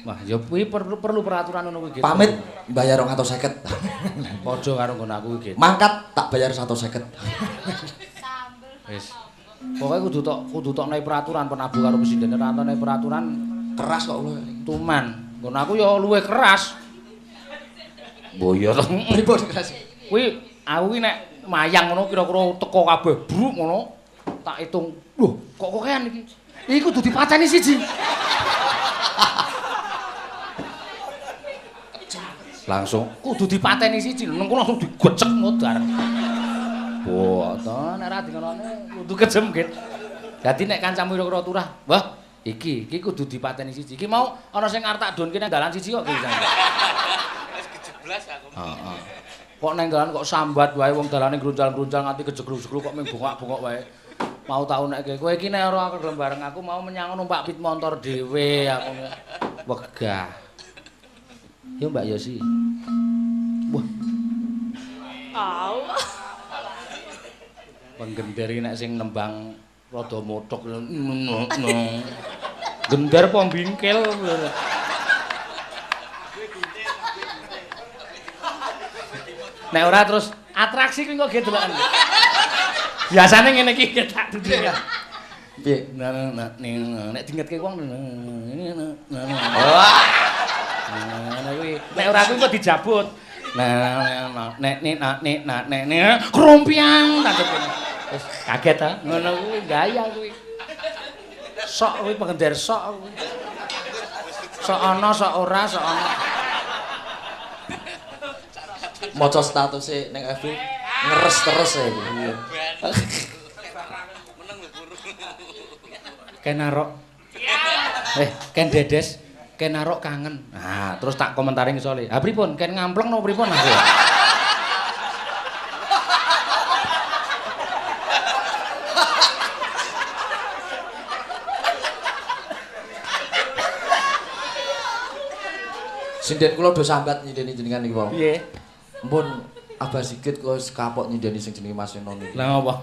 Wah, ya kuwi perlu peraturan ngono kuwi. Pamit mbayar 250. Padha karo nggon aku iki. Mangkat tak bayar 150. Wis. Pokoke kudu tok naik peraturan penabuh karo presiden ora naik peraturan keras kok kula. Tuman. Nggon aku ya luwih keras. Boyo to. Pripun keras? Kuwi aku ki nek mayang ngono kira-kira teko kabeh bruk ngono tak hitung. Loh, kok kokean iki? Iki kudu dipateni siji. Langsung kudu dipateni siji, nang kono langsung digecek modar. Wah, to nek ora dingonone kudu kejem, Git. Dadi nek kancamu kira-kira turah, wah, iki kudu dipateni siji. Iki mau ana sing arep tak donke nang dalan siji kok iki. Wis kejeblas aku. Heeh. Kok nang dalan kok sambat wae wong dalane grunjal-grunjal nganti kejegluk-jegluk kok mung bongak-bongok wae. Mau tau nek kowe iki nek ora gelem bareng aku mau menyang numpak pit montor dhewe aku. Wegah. Yo Mbak Yosi. Wah. Au. Penggender iki nek sing nembang rada mothok. Gender apa bingkil. Nek ora terus atraksi kuwi kok ge deloken. Biasane ngene iki tak duduk. Piye? Nek dingetke wong. Wah. Nah kuwi nek ora kuwi kok dijabut. Nah nek nek nek nek nek krompiang tak kene. Wis kaget ta. Ngono kuwi gaya kuwi. Sok kuwi pengender sok kuwi. Sok ana sok ora sok ana. Maca statuse ning FB ngeres terus ya iki. Ken Arok. Ken Dedes, Ken Arok kangen. Nah, terus tak komentari ngisole. Ha pripun? Ken ngampleng napa pripun aku? Sinden kula do sambat nyindeni jenengan niki wau. Piye? Mpun Abah Sigit kula wis kapok nyindeni sing jenenge Mas Seno niki. Lah ngopo?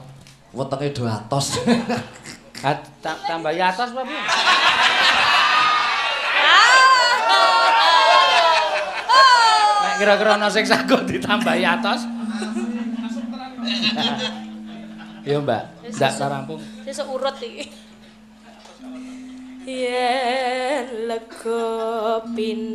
Wetenge do atos. Tambahi atos apa piye? Nek kira-kira ana sing sago ditambahi atos. Iya, Mbak. Ndak rampung. Sesuk urut iki. Yen lega pinareng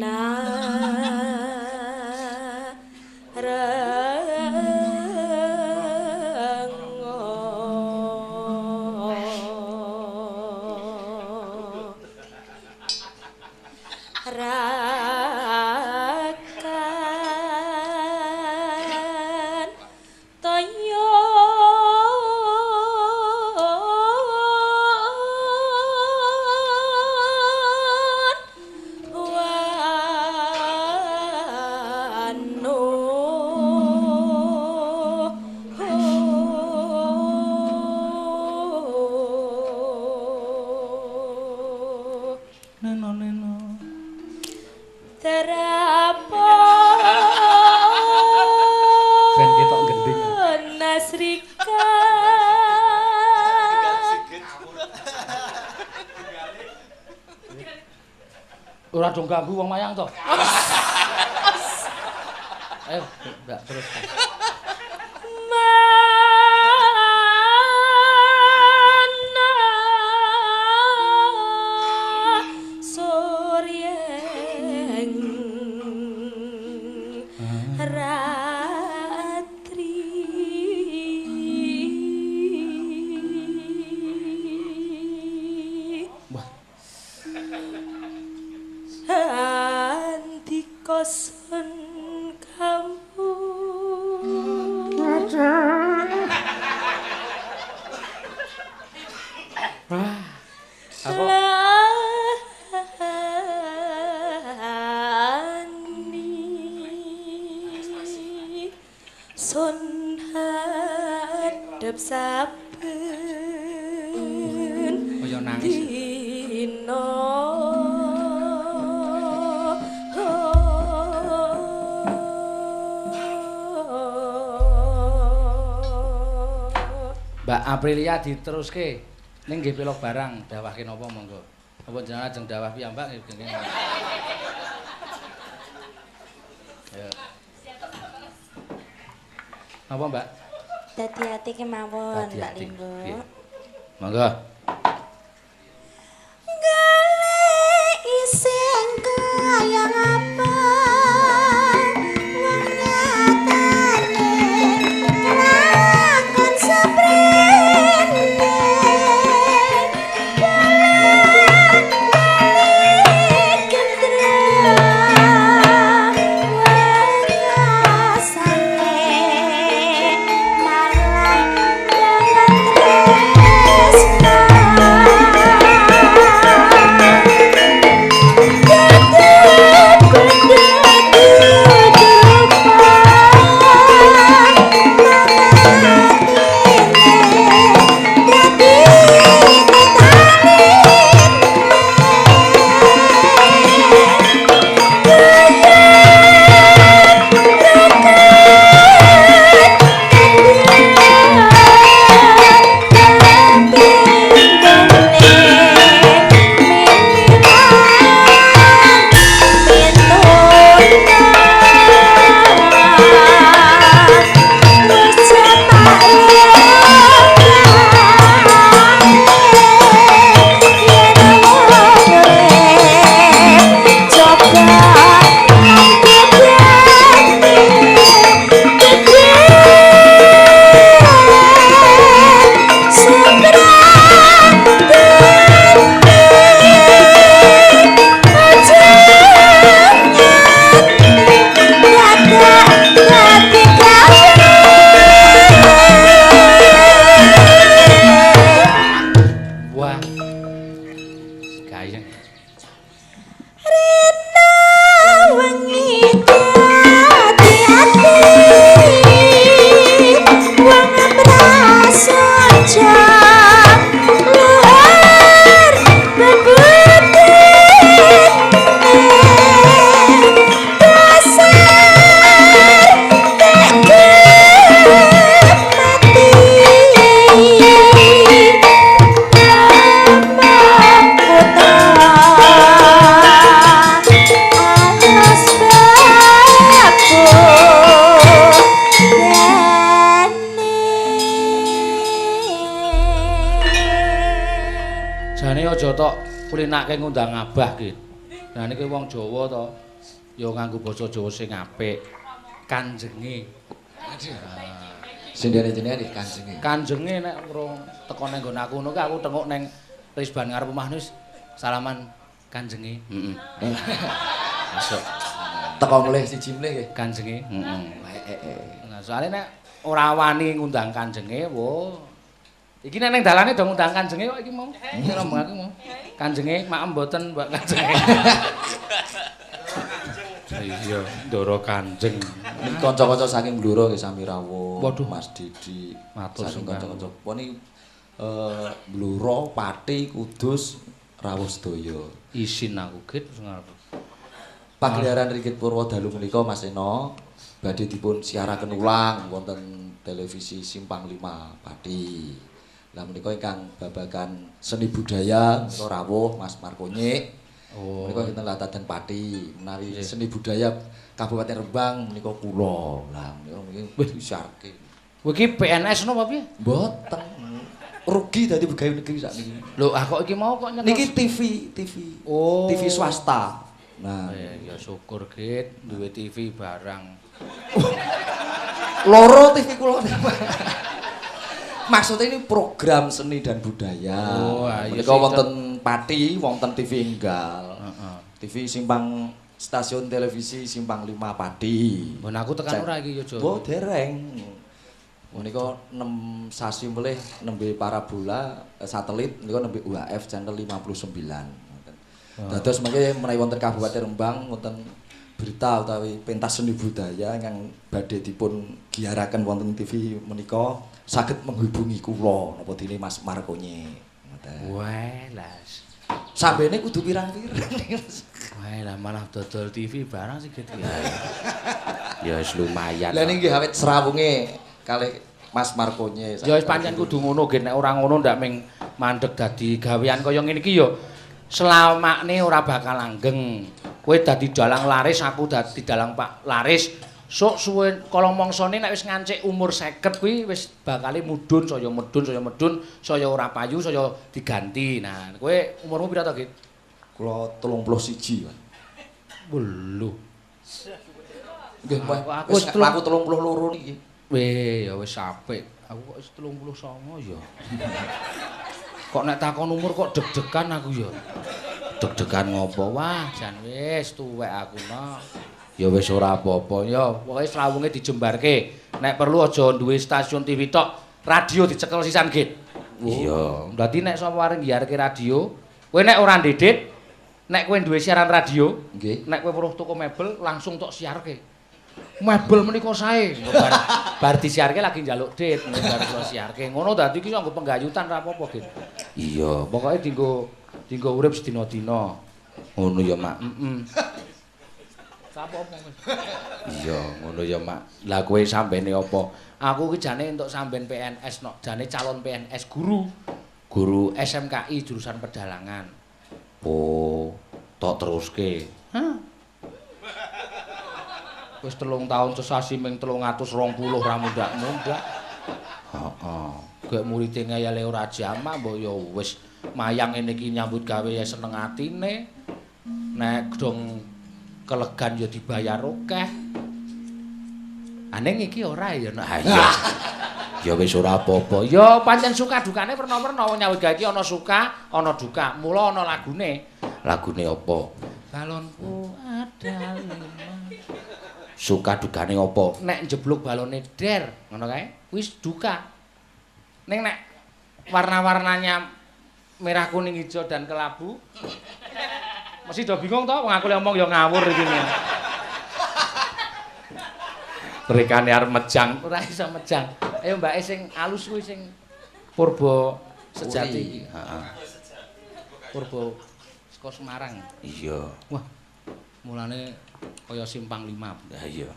rakan toyo Ben ketok gending. Nasrika. Ora dong ganggu wong mayang to. Ayo, Mbak, terus. Mana suryeng ratri Wah. Andika sun kamu. Wah. Aku Lani sun hadep saben kaya nangis. Dina. Mbak Aprilia diteruske ning nggih pelok barang dawahke napa monggo. Apa jenengan ajeng dawah piyambak nggih. Ayo. Napa Mbak? Dadi ati kemawon Dadi Mbak ati. Limbo. Piye? Monggo. Golek ising kaya apa wong nyatane kelakon seprene balik gendra wekasane malah jangan tresna. Kudu Kulinake ngundang abah ki. Nah niki wong Jawa to. Ya nganggo basa Jawa sing apik. Kanjenge. Sindene jenengan nggih kanjenge. Kanjenge nek urung teko nang nggon aku ngono ki aku tenguk nang risban ngarep omah wis salaman kanjenge. Heeh. Masuk. Teko mlih siji mlih nggih. Kanjenge. Heeh. Nah, soalnya nek ora wani ngundang kanjenge, wo. Iki nek ning dalane do ngundang kanjenge kok iki mau. Iki rombong aku mau. Kanjenge maem mboten, Mbak kanjenge. Iya, Ndara Kanjeng. Niki kanca-kanca saking Blora nggih sami rawuh. Waduh, Mas Didi. Matur saking sembah. kanca-kanca. Puniki Blora, Pati, Kudus rawuh sedaya. Isin aku git ngarep. Pagelaran Ringgit Purwa dalu menika Mas Eno badhe dipun siaraken ulang wonten televisi Simpang 5 Pati. Lah menika ingkang babagan seni budaya menika rawuh Mas Markonyik. Oh. Menika kinten Latadan Pati, menawi seni budaya Kabupaten Rembang menika kula. Lah menika mungkin disiarke. Kowe iki PNS napa piye? Mboten. Rugi dadi pegawai negeri sakniki. Lho, ah kok iki mau kok nyekel. Niki TV, TV. Oh. TV swasta. Nah, ya syukur Git duwe TV barang. Loro TV kula. Maksudnya ini program seni dan budaya. Oh, iya Menika sih, wonten Pati, wonten TV enggal. Heeh. TV Simpang stasiun televisi Simpang 5 Pati. Mbon aku tekan ora iki ya, Jo. Oh, dereng. Menika 6 sasi melih nembe parabola satelit menika nembe UHF channel 59. Ngoten. Dados mangke menawi wonten Kabupaten Rembang wonten berita utawi pentas seni budaya ingkang badhe dipun giyaraken wonten TV menika saged menghubungi kula napa dene Mas Markonye. Ngoten. Wah, lah. Sambene kudu pirang-pirang. Wah, lah malah dodol TV barang sih gitu. Ya wis lumayan. Lah niki awit srawunge kalih Mas Markonye. Ya wis pancen kudu ngono nggih, nek ora ngono ndak ming mandeg dadi gawean kaya ngene iki ya selamakne ora bakal langgeng. Kowe dadi dalang laris, aku dadi dalang Pak laris. Sok suwe kala mangsane nek wis ngancik umur 50 kuwi wis bakale mudhun, saya medhun, saya medhun, saya ora payu, saya diganti. Nah, kowe umurmu pira to, Git? Kula 31, Pak. Lho. Nggih, Pak. Aku Wis aku 32 niki. Weh, ya wis apik. Aku kok wis 39 ya. Kok nek takon umur kok deg-degan aku ya. Deg-degan ngopo? Wah, jan wis tuwek aku no. Ya wis ora apa-apa ya. Pokoke srawunge dijembarke. Nek perlu aja duwe stasiun TV tok, radio dicekel sisan, Git. Iya. Dadi nek sapa arep ngiyarke radio, kowe nek ora ndedit, nek kowe duwe siaran radio, nggih, nek kowe weruh toko mebel langsung tok siarke. Mebel menika sae. Bar disiarke lagi njaluk dit, bar kula siarke. Ngono dadi iki nganggo penggayutan ra apa-apa, Git. Iya, pokoke dinggo urip sedina-dina. Ngono ya, Mak. Heeh. Sapa apa wis. Iya, ngono ya, Mak. Lah kowe sambene apa? Aku ki jane entuk samben PNS nok, jane calon PNS guru. Guru SMKI jurusan pedalangan. Oh, tok teruske. Hah? Wis 3 tahun sesasi ming 320 ra mundak-mundak. Heeh. Gek murite ngeyele ora jamak mbok ya wis mayang ngene iki nyambut gawe ya seneng atine. Nek dong kelegan ya dibayar akeh. Aneng iki ora ya nek. Ha iya. Ya wis ora apa-apa. Ya pancen suka dukane werna-werna wong nyambut gawe iki ana suka, ana duka. Mula ana lagune. Lagune apa? Balonku ada 5. Suka dukane apa? Nek njeblug balone der, ngono kae, wis duka. Ning nek warna-warnanya merah, kuning, hijau dan kelabu, mesti do bingung to wong aku lek ngomong ya ngawur iki. Rekane arep mejang, ora iso mejang. Ayo mbake sing alus kuwi sing purba sejati iki. Heeh. Purba saka Semarang. Iya. Wah. Mulane kaya Simpang 5. Ha iya.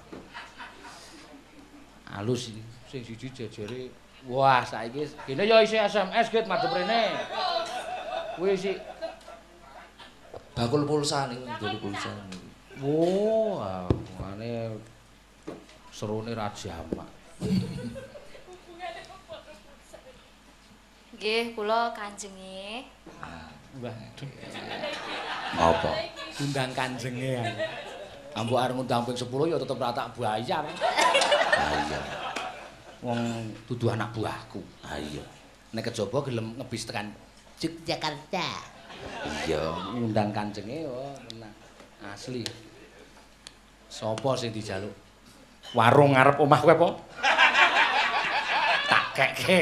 Alus iki sing siji jejere. Wah, saiki kene ya isih SMS Git madhep rene. Kuwi isih bakul pulsa niku, ndol pulsa niku. Wah, mulane serune ra jamak. Nggih, kula kanjenge. Waduh. Apa? Undang kanjenge aku. Ambok arep ngundang ping 10 ya tetep ora tak bayar. Ha iya. Wong dudu anak buahku. Ha iya. Nek kejaba gelem ngebis tekan Yogyakarta. Iya, ngundang kanjenge oh tenang. Asli. Sopo sing dijaluk? Warung ngarep omah kowe apa? Tak kekke.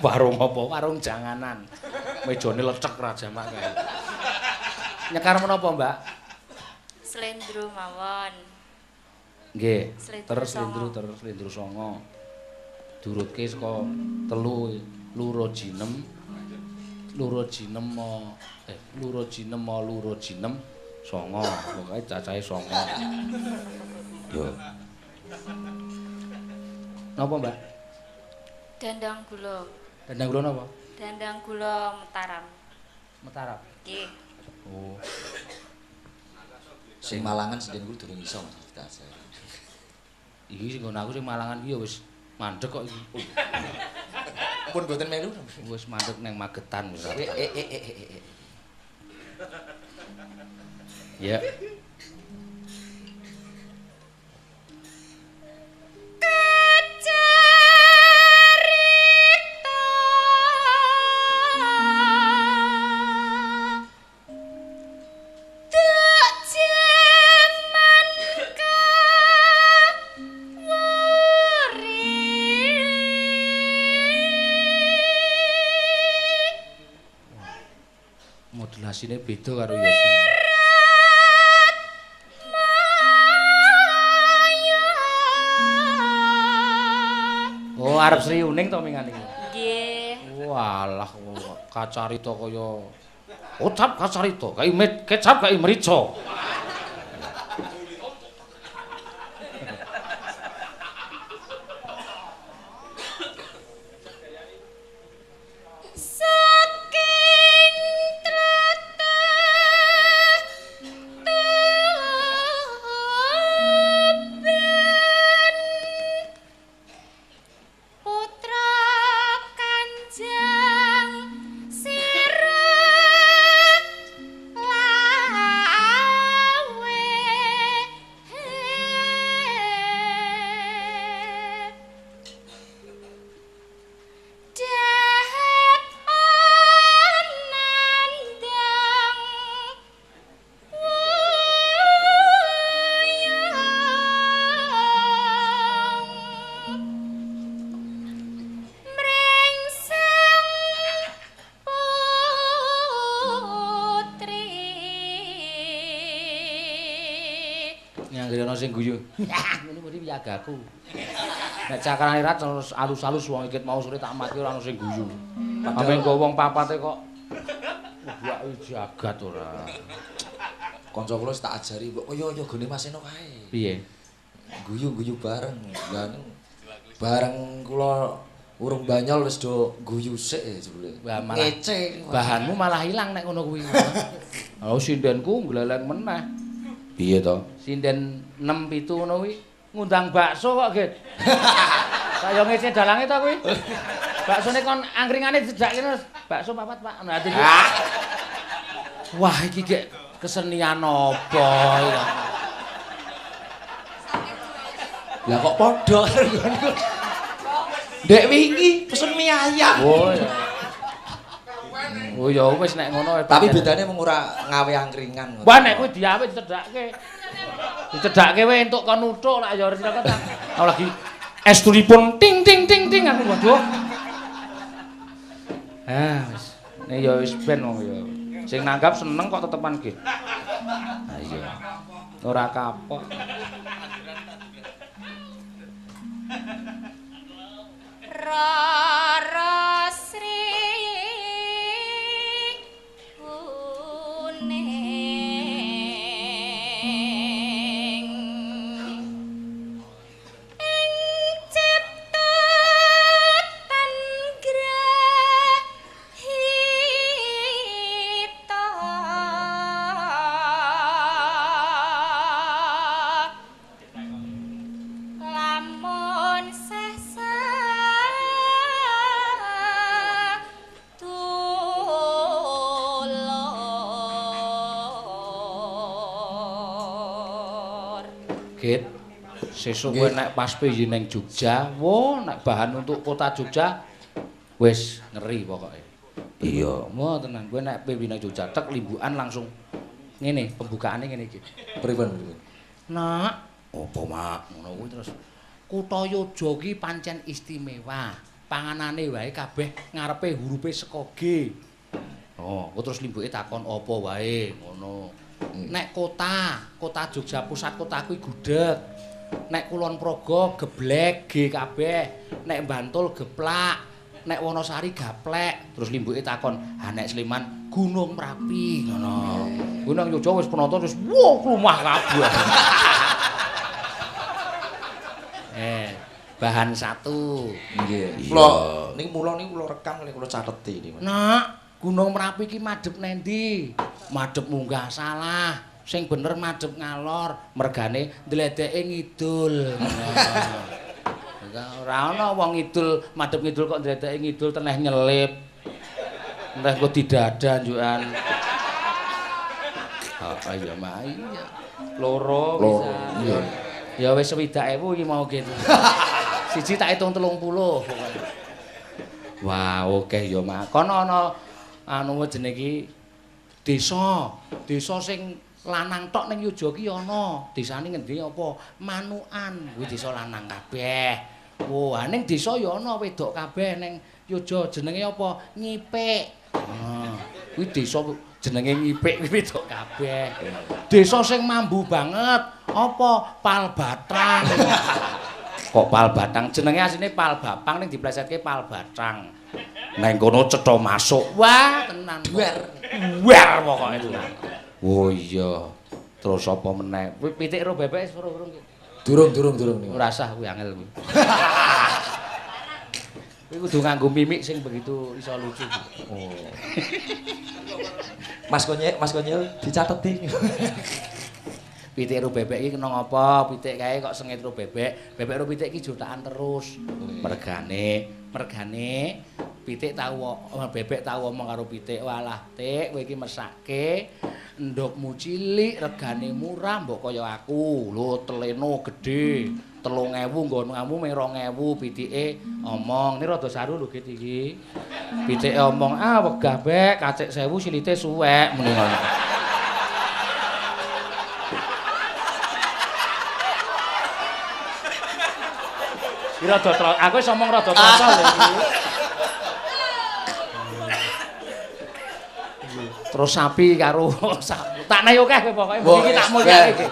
Warung apa? Warung janganan. Mejane lecek ra jamak kae. Nyekar menapa, Mbak? Slendro mawon. Nggih. Slendro Terus slendro songo. terus slendro songo. Durutke saka telu loro jinem. Loro jinem loro jinem loro jinem songo. Pokoke cacahe songo. Yo. Napa, Mbak? Dandang gula. Dandang gula napa? Dandang gula Mataram. Mataram. Nggih. Oh. Sing Malangan senden kuwi durung iso Mas kita. Iki sing nggon aku sing Malangan iki ya wis mandek kok iki. Pun mboten melu. Wis mandek nang Magetan wis. Eh. Ya. Kecerita duk jaman kawuri. Modulasine beda karo Yosi. Oh, arep Sri Uning to mingane iki. Nggih. Walah kacarita kaya ucap kacarita, kai kecap kai merica. Saking tlatah Tuban putra Kanjeng Sirah Lawe. Dahat anandang wuyung mrengseng putri. Nyanggere ana sing guyu. Ngono mesti wiyagaku. Nek cakrane ra terus alus-alus wong iki mau sore tak mati ora ana sing guyu. Ampe nggo wong papate kok buake jagat ora. Kanca kula wis tak ajari mbok kaya ya gone Mas Eno kae. Piye? Guyu-guyu bareng. Lah bareng kula urung banyol wis do guyu sik jebule. Wah, malah Ngece. bahanmu malah ilang nek ngono kuwi. Oh, sindenku ngleleng meneh. Piye to? Sinden 6 7 ngono kuwi ngundang bakso kok, Git. Kaya ngece dalange to kuwi. Baksone kon angkringane dijak kene bakso papat, Pak. Nah, iki. Wah, iki gek kesenian apa iki? Lah kok padha karo nggonku. Ndek wingi pesen mie ayam. Oh ya. Oh ya wis nek ngono. Tapi bedane mung ora ngawe angkringan. Wah nek kuwi diawe dicedhakke. Dicedhakke wae entuk kon nuthuk lak ya ora sira ta. Aku lagi estunipun ting ting ting ting aku waduh. Ah wis. Nek ya wis ben wong ya. Sing nanggap seneng kok tetepan nggih. Ha iya. Ora kapok. Rara Sri Kuning ing cipta tan grahita. Git, sesuk kowe nek pas piye ning Jogja, wo nek bahan untuk kota Jogja wis ngeri pokoke. Iya, wo tenan kowe nek piye ning Jogja tek limbukan langsung ngene, pembukaane ngene iki. Pripun pripun? Nak, apa mak ngono kuwi terus kutha Yogya ki pancen istimewa. Panganane wae kabeh ngarepe hurufe saka G. Oh, aku terus limbuke takon apa wae ngono. Nek kota, kota Jogja pusat kota kuwi gudeg. Nek Kulon Progo geblek G kabeh, nek Bantul geplak, nek Wonosari gaplek. Terus limbuke takon, "Ha nek Sleman Gunung Merapi" ngono. Kuwi nang Jogja wis penonton wis wo klumah kabeh. Bahan satu. Nggih. Kula niki mula niki kula rekam kula cateti niki. Nak, Gunung Merapi ki madhep nendi? Madhep munggah salah. Sing bener madhep ngalor, mergane ndledeke ngidul. Ora ana wong ngidul, madhep ngidul kok ndledeke ngidul teneh nyelip. Enteh kok didada njukan. Oh iya mak iya. Loro bisa. Iya. Ya wis 60.000 iki mau gitu. Siji tak hitung 30 pokoke. Wah, oke ya mak. Kono ana anu jenenge iki desa, desa sing lanang tok ning Yogya ki ana. Desane ngendi apa? Manukan. Kuwi desa lanang kabeh. Wah, ning desa ya ana wedok kabeh ning Yogya jenenge apa? Ngipik. Ah, kuwi desa jenenge Ngipik kuwi wedok kabeh. Desa sing mambu banget apa? Palbatang. Kok Palbatang? Jenenge asline Palbapang ning diplesetke Palbatang. Neng kono cetha masuk. Wah, tenan. Duer. Duer pokoke tenan. Oh iya. Terus apa meneh? Kuwi pitik ro bebek wis urung ki. Durung durung durung niku. Ora sah kuwi angel kuwi. Kuwi kudu nganggo mimik sing begitu iso lucu. Oh. Mas Konyel, Mas Konyel dicateti. Pitik ro bebek iki kena ngapa? Pitik kae kok sengit ro bebek. Bebek ro pitik iki jutaan terus. Mergane, mergane pitik tau bebek tau omong karo pitik, "Walah, Tik, kowe iki mesake endhogmu cilik, regane murah mbok kaya aku. Lho, teleno gedhe, 3.000 nggonmu mung 2.000." Pitike omong, "Ini rada saru lho Git iki." Pitike omong, "Ah, wegah bek, kacek 1.000 silite suwek." Muni ngono. Iki rada aku wis omong rada trotol lho iki. Terus sapi karo sapi. Tak naik akeh kowe pokoke iki tak mulyake iki.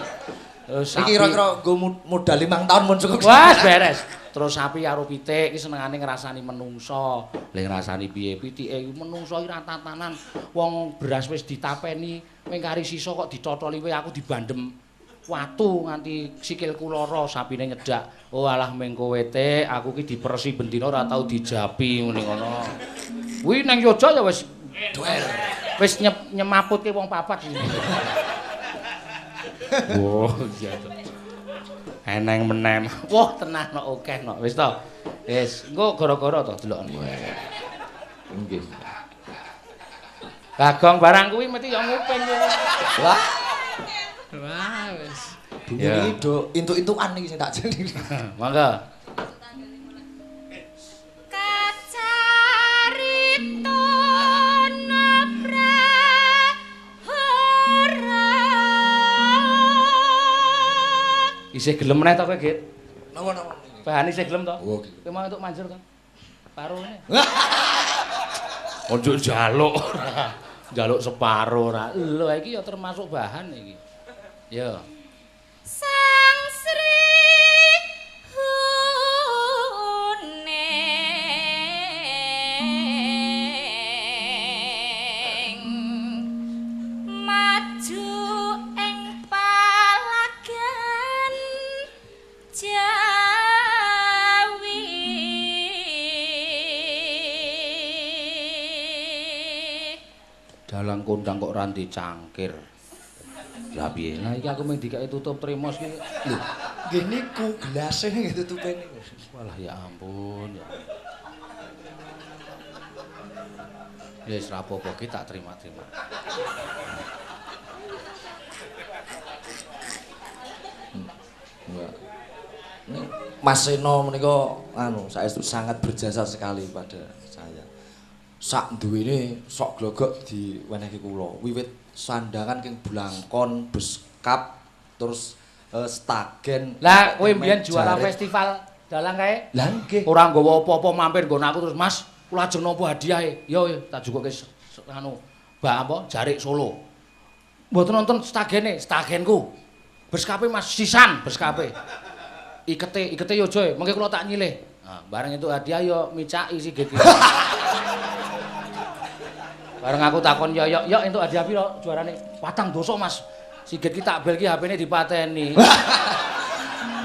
Iki kira-kira nggo modal 5 tahun mun cukup. Wah, beres. Terus sapi karo pitik iki senengane ngrasani menungso. Lha ngrasani piye? Pitike iki menungso iki ra tatanan. Wong beras wis ditapeni, mung kari sisa kok ditotoli wae aku dibandem watu nganti sikilku lara, sapine nyedak. Oh alah meng kowe Tik, aku ki dipersi bendina ora tau dijapi ngene ngono. Kuwi nang Yogya ya wis duer. Wis nyemaputke wong papat iki. Wah, iya to. Eneng meneh. Wah, tenan no akeh no. Wis to. Wis, engko gara-gara to delokne. Nggih. Bagong barang kuwi mesti ya nguping kuwi. Wah. Wah, wis. Dungu iki do entuk-entukan iki sing tak jeneng. Monggo. Kacarita prahara. Isih gelem meneh to kowe, Git? Napa-napa? Bahan isih gelem to? Oh, kowe mau entuk manjur to? Parone. Ojo njaluk ora. Njaluk separo ora. Lho iki ya termasuk bahan iki. Ya. Sang Sri Huning maju ing palagan Jawi. Dalang kondang kok ranti cangkir. Lah piye? Lah iki aku mung dikeki tutup tremos iki. Lho, nggih niku gelase nggih tutupe niku. Walah ya ampun. Ya. Wis ra apa-apa ki tak terima-terima. Mas Seno menika anu saestu sangat berjasa sekali pada saya. Sak duwene sok glogok diwenehke kula. Wiwit sandangan king blangkon, beskap, terus stagen. Lah kowe mbiyen juara festival dalang kae? Lah nggih. Ora nggawa apa-apa mampir nggon aku terus Mas, kula ajeng nampa hadiahe. Yo tak jukuke anu bak apa jarik Solo. Mboten nonton stagene, stagenku. Beskape Mas sisan beskape. Ikete, ikete yo joe, mengke kula tak nyilih. Nah, bareng itu hadiah yo micaki Sigit. Bareng aku takon yo yo yo entuk hadiah piro juarane? 4 doso Mas. Sigit ki tak bel ki HP-ne dipateni.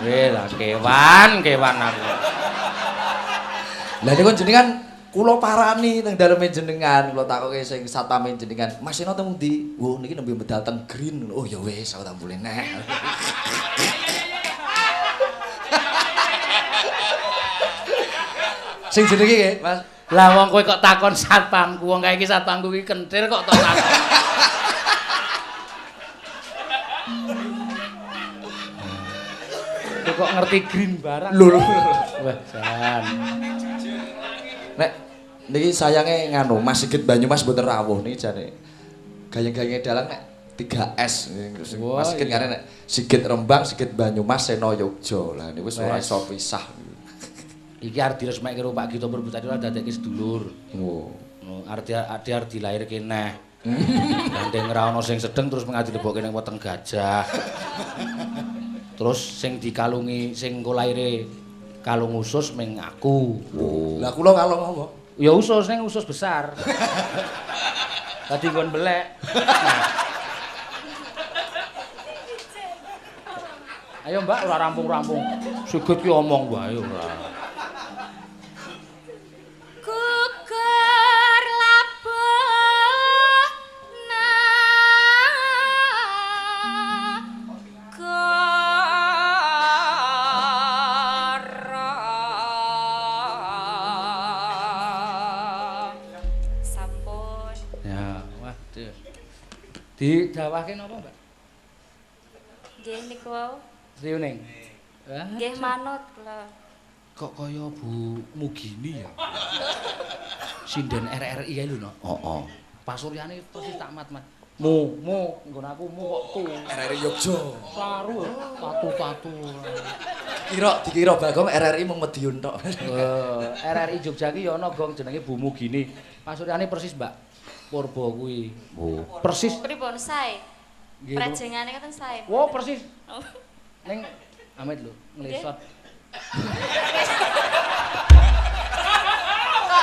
Weh lah kewan, kewan aku. Lah niku jenengan kula parani teng daleme jenengan, kula takoke sing satpame jenengan, Mas Seno teng ndi? Oh niki nembe medal teng Green. Oh ya wis aku tak boleh neh. Sing jenenge nggih, Mas. Lah wong kowe kok takon satpamku, wong kae iki satpamku iki kentir kok tok takon. Kowe kok ngerti Green barang. Lho lho. Wah, jan. Nek niki sayange nganu Mas Sigit Banyumas mboten rawuh niki jane. Gayeng-gayenge dalang nek 3S. Mas Sigit ngene nek Sigit Rembang, Sigit Banyumas, Seno Yogya. Lah niku wis ora iso pisah. Iki arep diresmeke karo Pak Gito Purbosari ora dadekke sedulur. Oh. Arep dilairke neh. Gandeng ora ana sing sedeng terus mengadi dilebokke ning weteng gajah. Terus sing dikalungi sing engko laire kalung usus ming aku. Oh. Lah kula kalung apa? Ya usus ning usus besar. Dadi nggon belek. Nah. Ayo Mbak ora rampung-rampung. Sigit ki omong wae ora. Gugur labuh nagara. Sampun. Ya, waduh. Didawahke napa, Mbak? Nggih niku wau. Sriuning. Nggih manut kula. Kok kaya Bu Mugini ya? Sinden RRI ae lho, no. Heeh. Pasuryane persis tak mat-mat. Mu, mu, nggon aku mu kok tu. RRI Yogya. Saru tatu-tatu. Kira dikira Bagong RRI mung Madiun tok. RRI Jogja ki ya ana gong jenenge Bu Mugini. Pasuryane persis, Mbak. Purba kuwi. Oh. Persis. Pripun sae? Prajengane katen sae. Wo, persis. Ning amit lho, nglesot.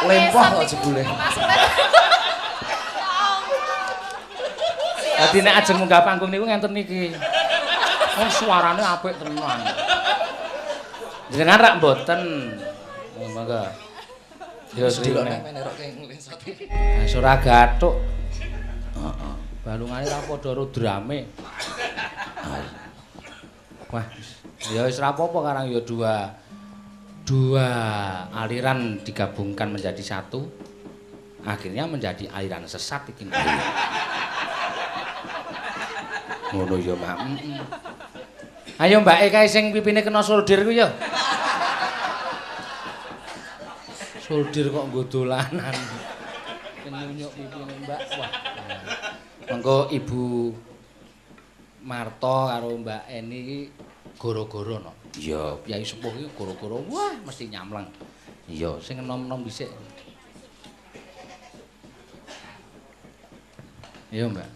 Lempoh kok jebule. Dadi nek ajeng munggah panggung niku ngenten niki. Oh, suarane apik tenan. Jenengan rak mboten. Monggo. Ya sedelok nek meneroke nglesot. Ha ora gathuk. Heeh. Balungane ra padha karo drame. Wah, ya wis ra apa-apa karang ya dua aliran digabungkan menjadi satu, akhirnya menjadi aliran sesat iki. Ngono ya, Mak. Ayo Mbak E kae sing pipine kena soldir ku ya. Soldir kok nggo dolanan. Kenyunyuk pipine Mbak. Wah. Mengko Ibu Marto karo Mbak Eni iki goro-goro no. Iya, piyai sepuh iki goro-goro wah mesti nyamleng. Iya, sing enom-enom dhisik. Iya, Mbak.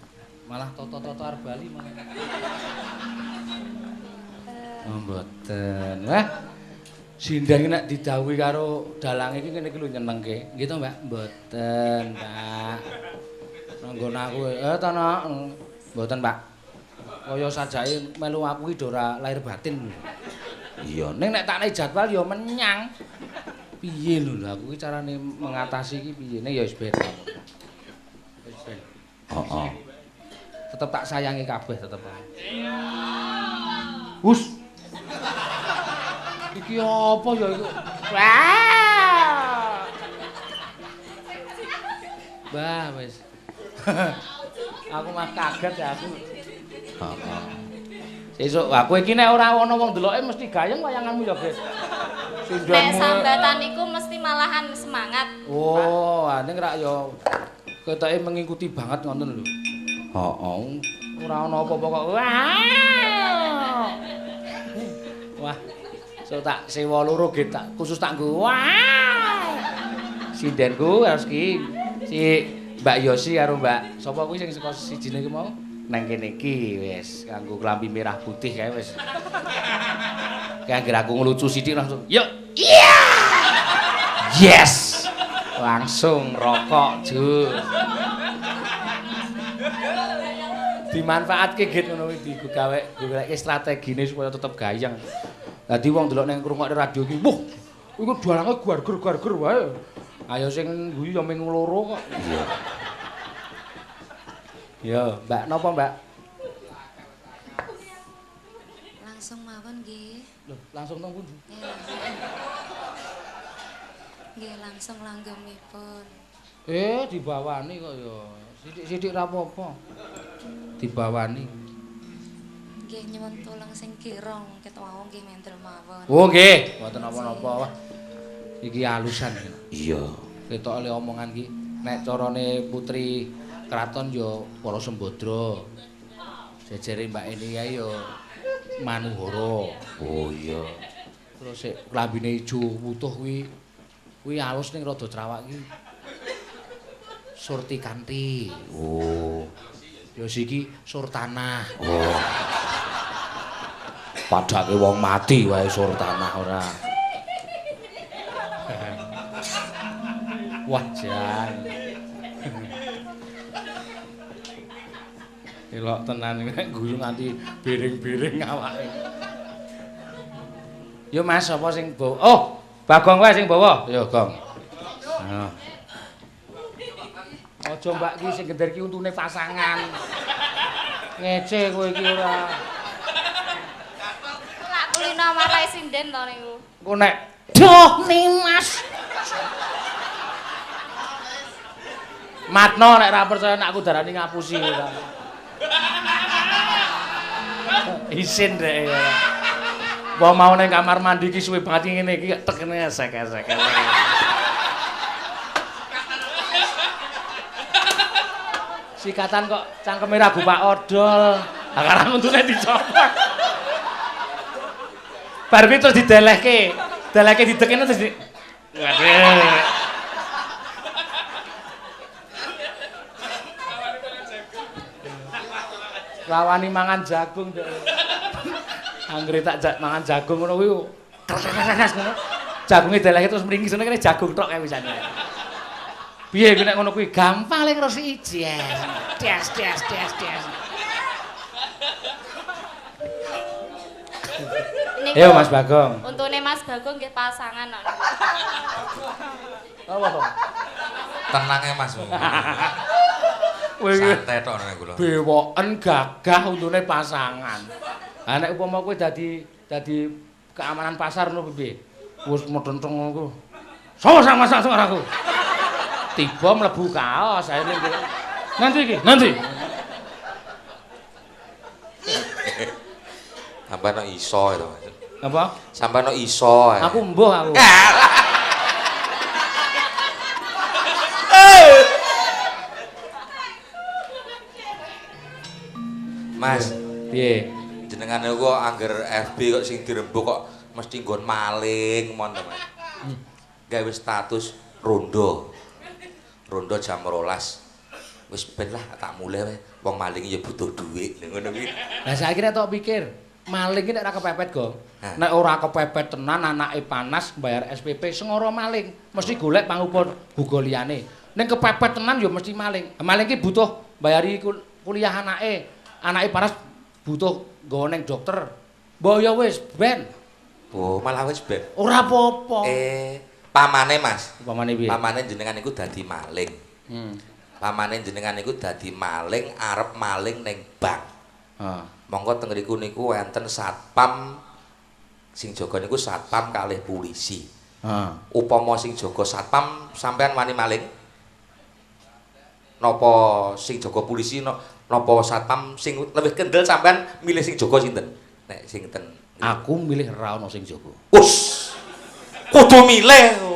Malah toto-toto arep bali malah. Oh, mboten. Wah. Sinden iki nek didhawuhi karo dalange iki ngene iki lho nyenengke. Nggih to, Mbak? Mboten, Pak. Nanggon aku to, Nok. Mboten, Pak. Kaya sajake melu aku iki ora lahir batin. Iya, ning nek tak nek jadwal ya menyang. Piye lho lho aku iki carane mengatasi iki piye? Ning ya wis ben. Wis ben. Heeh. Tetep tak sayangi kabeh tetep ae. Hus. Iki apa ya iku? Wah. Bah wis. Aku mah kaget ya aku. Heeh. Sesuk aku iki nek ora ana wong deloke mesti gayeng wayanganmu ya, Guys. Nek sambatan iku mesti malahan semangat. Oh, ning rak ya ketoke mengikuti banget ngoten lho. Heeh. Ora ana apa-apa kok. Wah. Wah. So tak sewa loro ge tak khusus tak nggo. Wah. Sindenku harus ki si Mbak Yosi karo Mbak sapa kuwi sing saka sijine iki mau nang kene iki wis kanggo klambi merah putih kae wis. Kae anggere aku ngelucu sithik langsung yuk. Iya. Yes. Langsung rokok jus. Dimanfaatke git ngono kuwi digawe goleke strategine supaya tetep gayeng. Dadi wong delok nang ngrungokne radio iki, wah, iku dalange garger-garger wae. Ayo sing guyu ya ming loro kok. Iya. Ya, Mbak napa, Mbak? Langsung mawon nggih. Lho, langsung teng pundi? Nggih, langsung langgemipun. Dibawani kok ya. Sithik-sithik ra apa-apa. Dibawani. Nggih, nyuwun tulung sing kirong ket wau nggih mendel mawon. Oh nggih, mboten napa-napa. Wah. Iki alusan. Iya. Ketok oleh omongan iki nek carane putri kraton ya para Sembadra. Jejere Mbak Eni kae ya Manuhara. Oh iya. Terus sik klambine ijo wutuh kuwi kuwi alus ning rada trawak iki. Surti Kanti. Oh. Ya siki Surtanah. Oh. Padake wong mati wae Surtanah ora. Wah jan. Elok tenan nek guyu nganti biring-biring awake. Yo Mas, sapa sing bawa? Oh, Bagong wae sing bawa. Yo, Gong. Heeh. Aja Mbak ki sing gender ki untune pasangan. Ngece kowe iki ora. Lak kulino marai sinden to niku. Engko nek doh Nimas. Matno nek ra percaya nek aku darani ngapusi ora. Isin rek ya. Wong mau ning kamar mandi iki suwe banget ngene iki tekene esek-esek. Sikatan kok cangkeme ragu Pak Odol. Lah karang untune dicopot. Bar kuwi terus didelehke. Delehke didekene terus di waduh. Rawani mangan jagung dek. Anggere tak mangan jagung ngono kuwi kres ngono. Jagunge delehke terus mringis ngene kene jagung tok kae wisane. Piye kuwi nek ngono kuwi gampang lek ngresiki jes. Des des des des. Ayo Mas Bagong. Untune Mas Bagong nggih pasangan kok. Apa to? Tenange Mas. Santai tok nek kula. Bewoken gagah untune pasangan. Ha nek upama kowe dadi keamanan pasar ngono piye? Wis medhenteng ngono ku. Sopo sang masak sing aku. Tiba mlebu kaos ae ning nanti iki, nanti. Sampai no iso itu Mas. Apa? Sampai no iso. Aku mbuh aku. Mas, piye? Jenengan niku kok angger FB kok sing dirembuk kok mesti nggon maling mon to, Mas. Gawe status rondo. Rondo jam 12. Wis ben lah tak mulih wae. Wong maling ya butuh dhuwit ngono kuwi. Lah saiki nek tok pikir, maling iki nek ora kepepet, Gong. Nek ora kepepet tenan anake panas bayar SPP sengara maling, mesti golek pangupa buga liyane. Ning kepepet tenan ya mesti maling. Maling iki butuh bayari kuliah anake. Anake panas butuh nggawa ning dokter. Mbok ya wis ben. Oh, malah wis ben. Ora apa-apa. Pamane Mas. Pamane piye? Pamane jenengan niku dadi maling. Pamane jenengan niku dadi maling arep maling ning bank. Heeh. Monggo teng ngriku niku wonten satpam sing jaga niku satpam kalih polisi. Heeh. Upama sing jaga satpam sampean wani maling? Napa sing jaga polisi napa satpam sing lebih kendel sampean milih sing jaga sinten? Nek sing ten aku milih ra ono sing jaga. Us. Kudu milih.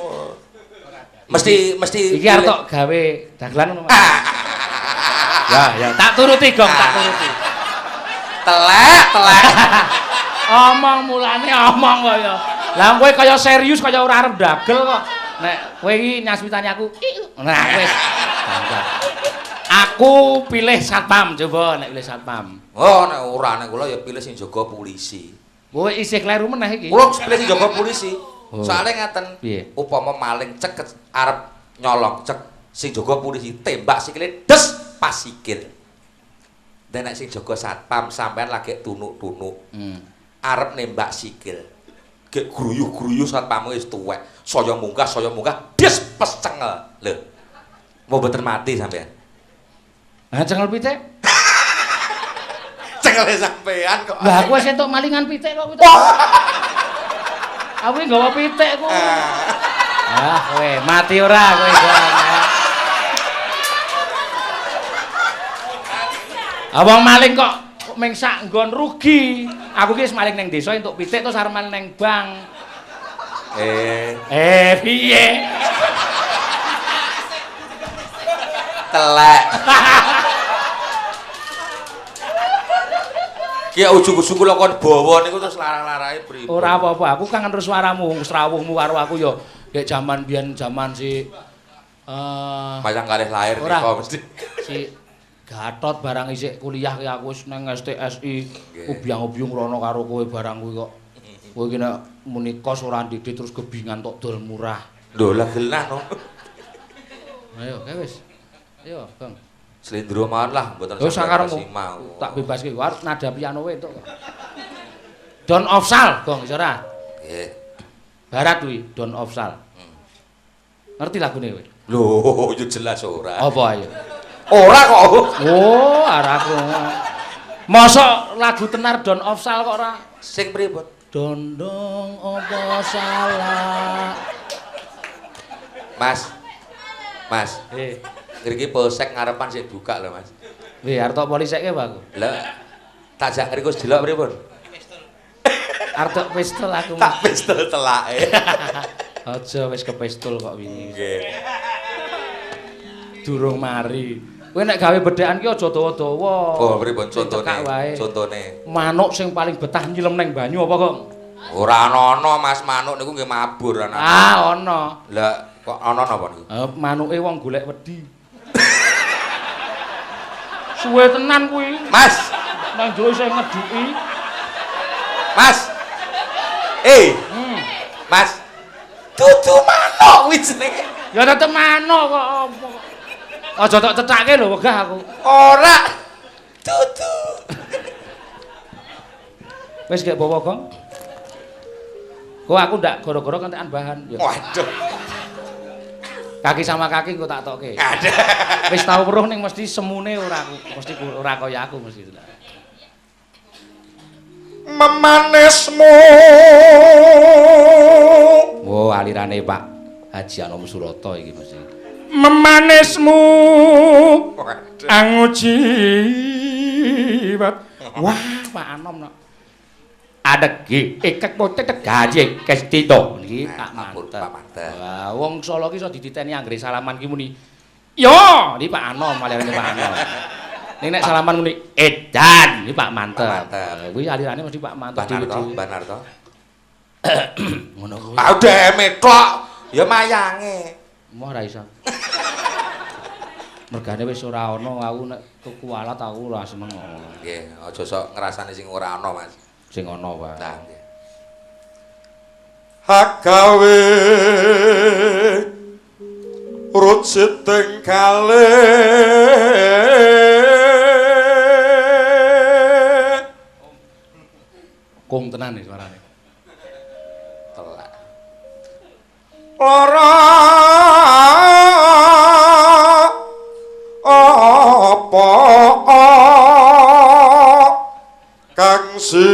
Mesti iki arep tok gawe dagelan ngono. Ya, ya, tak turuti Gong, tak turuti. Telek, telek. Omong mulane omong kok ya. Lah kowe kaya serius kaya ora arep dagel kok. Nek kowe iki nyasmitani aku, nah wis. Aku pilih satpam coba nek pilih satpam. Oh nek ora nek kula ya pilih sing jaga polisi. Kowe isih kleru meneh iki. Kula pilih sing jaga polisi. Oh. Soale ngaten, upama maling ceket arep nyolong cek sing jaga polisi tembak sikile des pas sikil. Dan nek sing jaga satpam sampean lagi tunuk-tunuk. Arep nembak sikil. Gek gruyuh-gruyuh satpam wis tuwek, saya munggah des pes cengel. Lho. Mau mboten mati sampean. Lah cengel pitik? Cengele sampean kok. Lah aku wis entuk malingan pitik kok. Aku iki nggawa pitik ku. Ah kowe mati ora kowe kok. Wong maling kok ming sak nggon rugi. Aku ki wis maling ning desa entuk pitik terus arep maling ning bank. Piye? Telek. Ki ujug-ujug kula kon bawa niku terus larang-larahe pripun? Ora apa-apa, aku kangen terus suaramu, srawuhmu karo aku ya gek jaman biyen jaman si Mayang kalih lahir nika mesti. Si Gatot barang isih kuliah ki aku wis nang STSI ubyang-ubyung rono karo kowe barang kuwi kok. Kowe iki nek muni kos ora ndidit terus gebingan tok dol murah. Lho lah genah no. Ayo, kae wis. Ayo, Bang. Slendro mawon lah mboten sampeyan mau. Tak bebaske arep nada piano wae entuk kok. Don Ofsal, Gong, iso ora? Nggih. Barat kuwi, Don Ofsal. Ngerti lagune kowe? Lho, yo jelas ora. Apa ayo? Ora kok. Oh, ora aku. Mosok lagu tenar Don Ofsal kok ora? Sing pripun? Dondong apa salah. Mas. Mas. Ngriki polsek ngarepan sik buka lho, Mas. Wih, arep tok polisekke apa aku? Lah, tak jak ngriku delok pripun? Arep tok pistol aku. Tak pistol telake. Aja wis kepistol kok wingi. Nggih. Durung mari. Kowe nek gawe bedhekan ki aja dawa-dawa. Oh, pripun contone? Contone. Manuk sing paling betah nyilem neng banyu apa kok? Ora ana-ana, Mas, manuk niku nggih mabur ana. Ah, ana. Lah, kok ana napa niku? Manuke wong golek wedi. Suwe tenan kuwi. Mas, nang jero isih ngeduki. Mas. Mas. Dudu manuk kuwi jenenge. Ya tetep manuk kok apa. Aja tok cethake lho wegah aku. Ora. Dudu. Wis gek bawa Gong. Kok aku ndak gara-gara kentekan bahan ya. Waduh. Kaki sama kaki engko tak tokke. Wis tau weruh ning mesti semune ora aku, mesti ora kaya aku mesti. Memanismu. Oh, alirane Pak Haji Anom Suroto iki mesti. Memanismu angujiwat. Wah, Pak Anom no. Adegi ikek potek gaji kestito niki Pak Manteb. Wah, wong Solo ki iso dititeni anggere salaman ki muni. Yo, niki Pak Anom alirane Pak Anom. Ning nek salaman muni edan niki Pak Manteb. Kuwi alirane mesti Pak Manteb dhewe-dhewe. Mbah Narto. Ngono kuwi. Ah deme tok, ya mayange. Moh ora iso. Mergane wis ora ana aku nek tuku alat aku ora seneng. Nggih, aja sok ngrasani sing ora ana, Mas. Sing ana wae. Lah nggih. Hagawe rucit kale kong tenan iki suarane. Telak. Ora apa kang sinadya.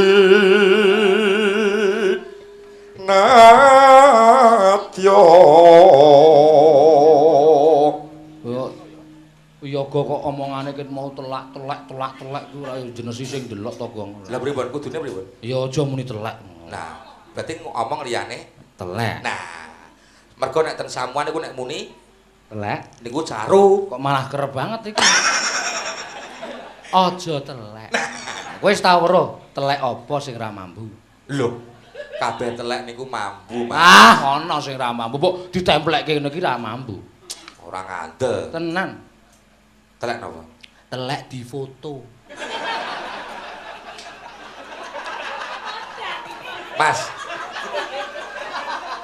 Yo Mergo kok omongane ket mau telak telek telak telek kuwi ora jenesi sing ndelok to, Gong. Lah pripun kudune pripun? Ya aja muni telek. Nah, berarti ngomong liyane telek. Nah, mergo nek ten samuan niku nek muni telek niku caru. Kok malah kerep banget iki. Aja telek. Kowe wis tau weruh telek apa sing ra mambu? Lho, kabeh telek niku mambu, Mas. Ah, ana sing ra mambu. Mbok ditemplekke ngene iki ra mambu. Ora ngandel. Tenan. Telek napa? Telek difoto. Mas.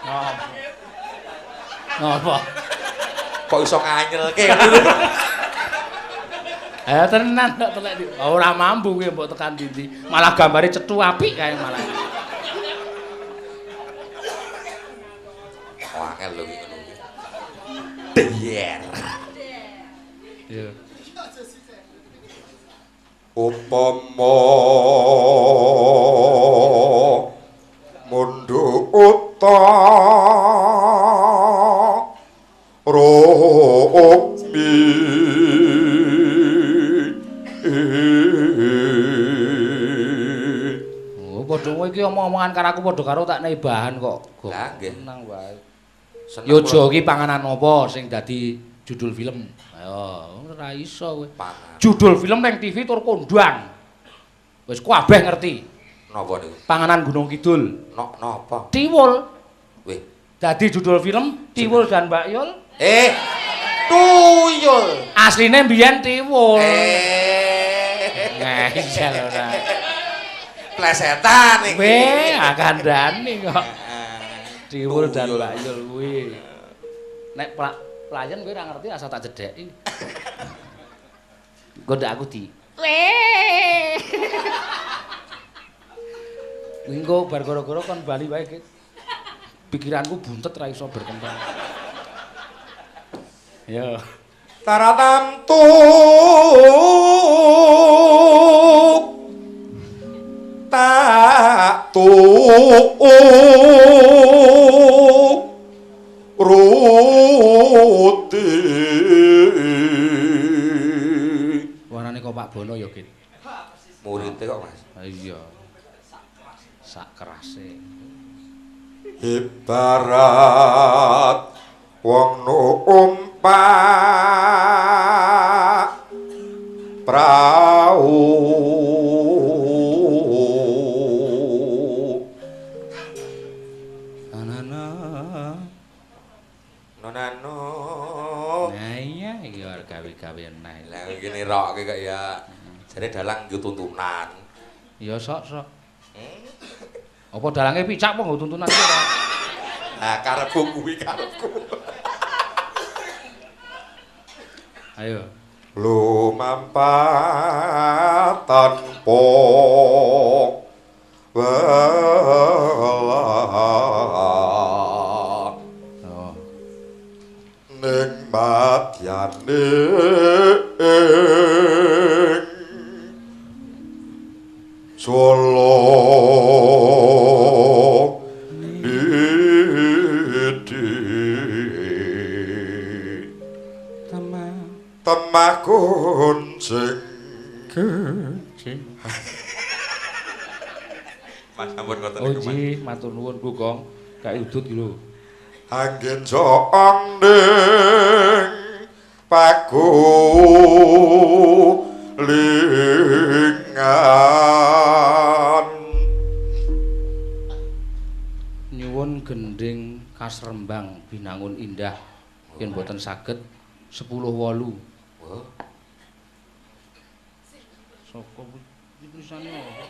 Ngopo? Ngopo? Kok iso nganyelke? Eh tenan kok telek di. Ora mambu kuwi mbok tekan ndi. Malah gambare cethu apik kae malah. Oh, angel lho iki ngono kuwi. Deyer. Iya. Upama mundhu uta romi. Oh, padha kowe iki omong-omongan karo aku padha karo tak nei bahan kok. Lah nggih. Tenang wae. Yojo iki panganan apa sing dadi judul film? Ayo, ora iso kowe. Judul film nang TV tur kondang. Wis kabeh ngerti. Napa niku? Panganan Gunung Kidul. Napa? Tiwul. Wih. Dadi judul film Tiwul dan Mbak Yul. Tuyul. Asline mbiyen Tiwul. Ngejel ora. Plesetan iki. Weh, kandhane kok. Tiwul dan Mbak Yul kuwi. Nek pelayan kowe ora ngerti asal tak cedheki. Engko ndak aku di. Weh. Engko bar gara-gara kon bali wae, Git. Pikiranku buntet ra iso berkembang. Yo. Taratamtu tak tu ruti. Warnane kok Pak Bono ya, Git. Murite kok, Mas. Iya. Sak kerase. Ibarat wong numpak prau. Anana. Nonano. Nah iya iki arep gawe-gawe neh. Lah iki nirokke kok ya. Jare dalang nggo tuntunan. Ya sok-sok. Apa dalange picak apa nggo tuntunan iki ora? Nah, karepku kuwi karepku. Ayo. Lumampat tanpa welah. Oh. Ning madyane Solo niti temah kuncing kuncing. Mas sampun ngoten niku Mas. Oh nggih, matur nuwun Bu Gong. Kae udut iki lho. Anggen soong ning pagulingan. Nyuwun gending khas Rembang Binangun Indah yen mboten saged 10-8. Oh. Saka tulisane apa?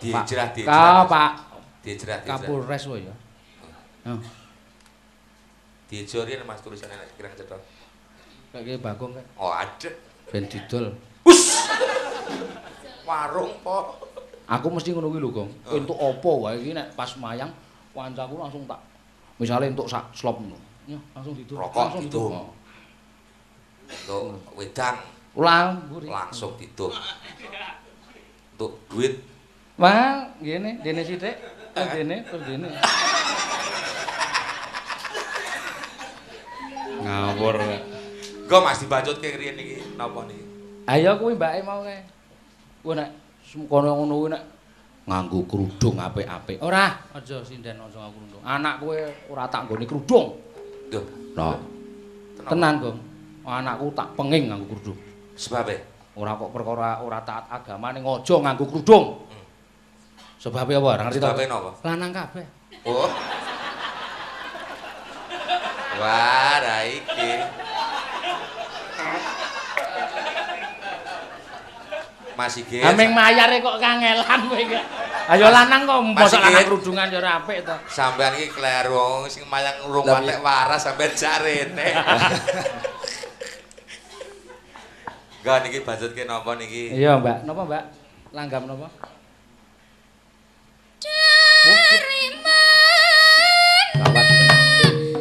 Dijrah dijrah. Pak. Dijrah dijrah. Kapolres wae ya. Heeh. Dijorian Mas tulisane nek kirang cetha. Kayak Bagong kae. Oh, ada. Ben didol. Hus. Warung po. Aku mesti ngono kuwi lho, Gong. Entuk apa wae iki nek pas mayang kancaku langsung tak misale entuk sak slop ngono. Ya, langsung didol. Rokok langsung didol. Entuk wedang. Ulang langsung didol. Entuk duit. Wah, ngene, dene sithik, terus dene, terus dene. Ngawur. Engko Mas dibacutke riyen niki napa niki? Ayo kuwi mbake mau kae. Kuwi nek kono ngono kuwi nek nganggo kerudung apik-apik. Ora, aja sinden aja nganggo kerudung. Anak kowe ora tak nggone kerudung. Lho, no. Tenan, Gong. Anakku tak penging nganggo kerudung. Sebabe? Ora kok perkara ora taat agama ning aja nganggo kerudung. Sebabe apa? Ora ngerti to. Sebabe napa? Lanang kabeh. Oh. Wah, ra iki. Mas Sigit. Aming mayare kok kangelan kowe iki. Ayo lanang kok mosok lanang kerudungan ya ora apik to. Sampeyan iki kleru wong sing mayang urung patek waras sampeyan jarene. Enggak niki bacutke napa niki? Iya, Mbak. Napa, Mbak? Langgam napa? Dari mana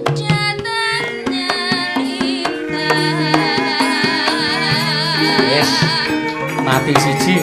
datangnya lintang? Wis mati siji.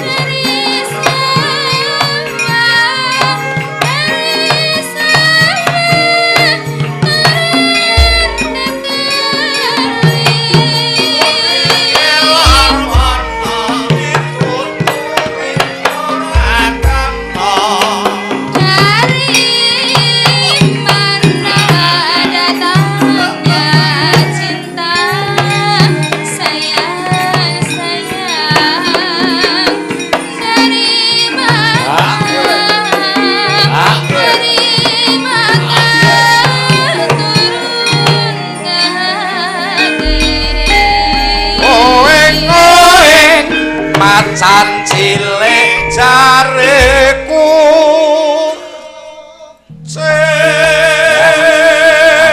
Macan cilik jareku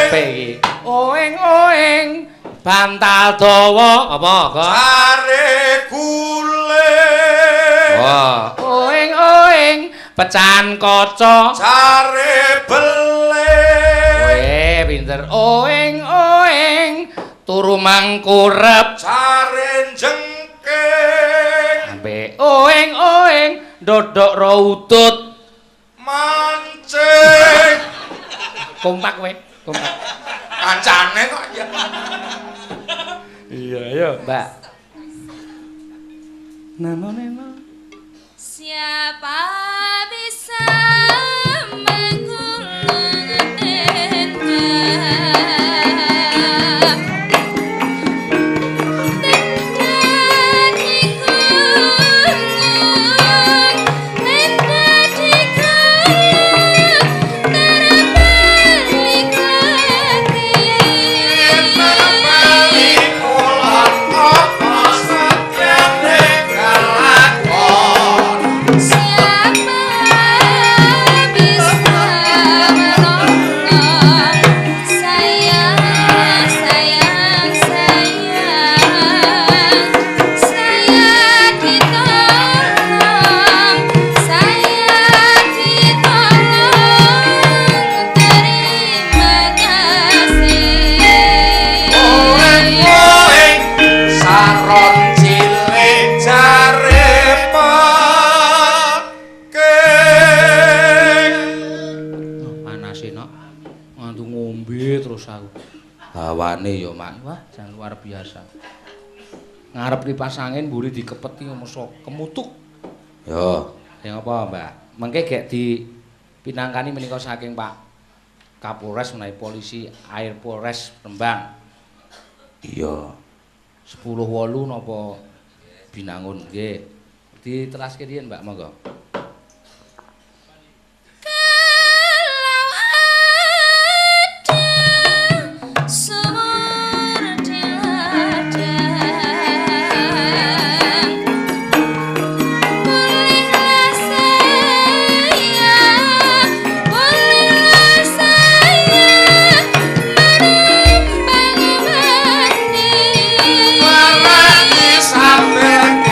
Ape iki? Oeng-oeng bantal dawa apa kok? Jare guling. Wah, oeng-oeng pecahan kaca jare beling. Kowe pinter. Oeng-oeng turu mangkurep jare jengking. Ambe oeng-oeng dodok ro utut mancing. Kompak kowe, kompak. Kancane kok ya. Iya, ayo, Mbak. Nano neno. Siapa bisa menggulung tenda? Hawane ya mak, wah jan luar biasa. Ngarep kipas angin mburi dikepeti mosok kemutuk. Yo, sing apa, Mbak? Mengke gek dipinangkani menika saking Pak Kapolres menawi polisi Air Polres Rembang. Iya. 10.08 napa Binangun nggih. Ditelaske riyen, Mbak, monggo. Sampai ke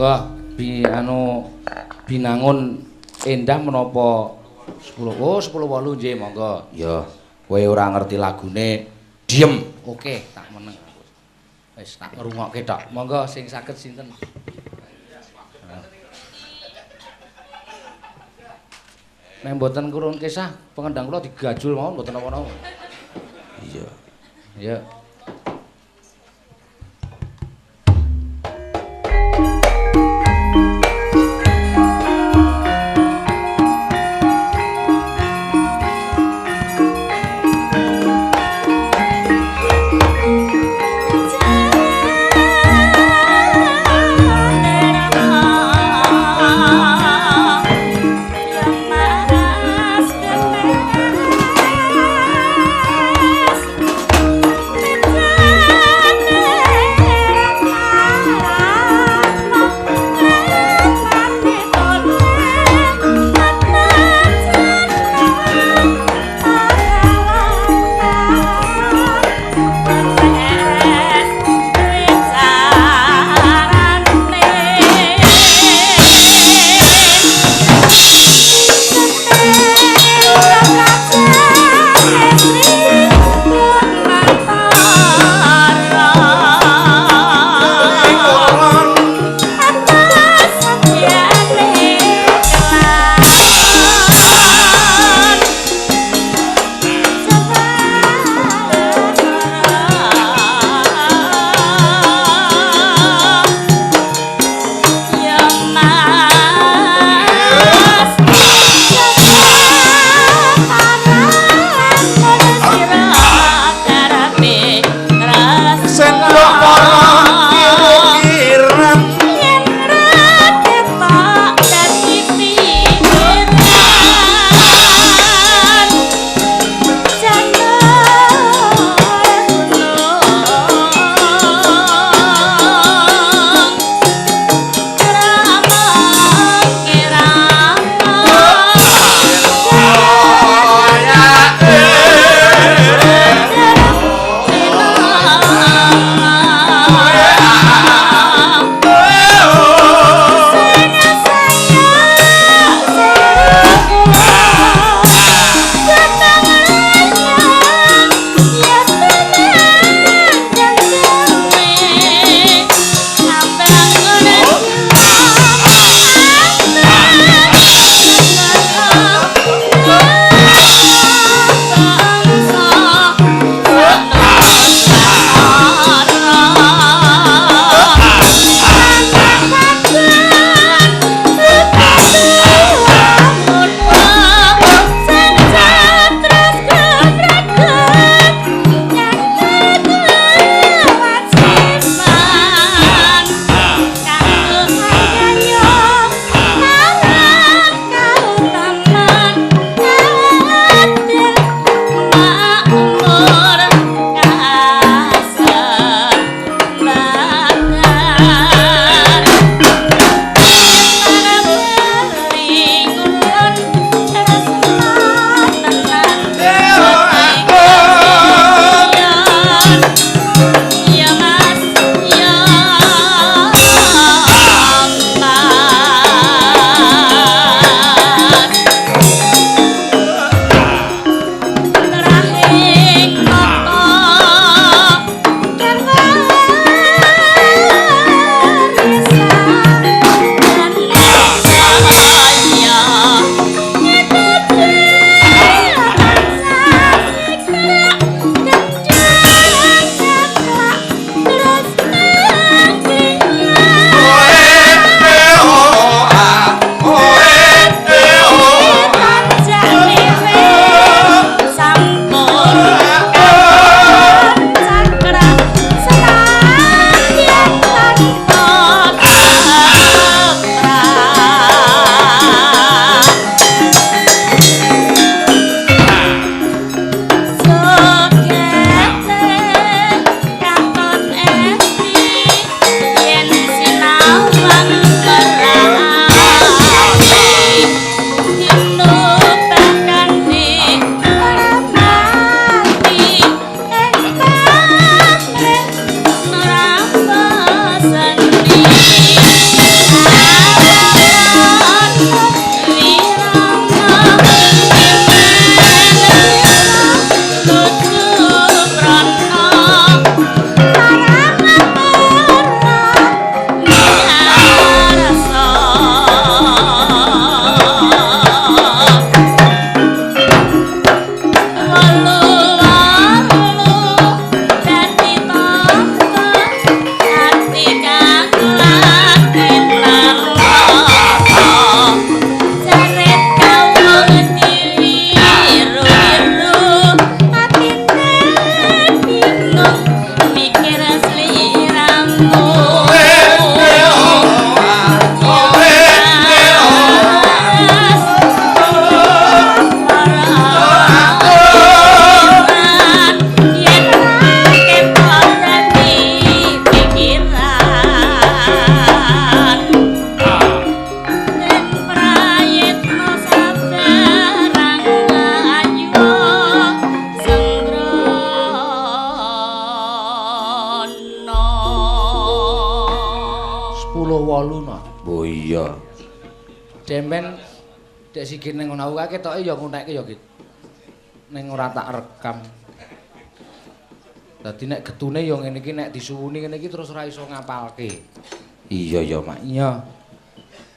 Monggo bi anu Binangun endah menapa 10. Oh, 10.08 nggih, monggo. Ya, kowe ora ngerti lagune, diem. Oke, tak meneng. Wis tak ngrungokke tok. Monggo sing saged sinten? Nek mboten kurun kisah pengendang kula digajul mawon mboten napa-napa. Iya. Iya. Mas Iya. Demben Dek Sigit ning ngono aku kae ketoke ya ngunekke ya, Git. Ning ora tak rekam. Dadi nek getune ya ngene iki nek disuwuni ngene iki terus ora iso ngapalke. Iya ya, Mak. Iya.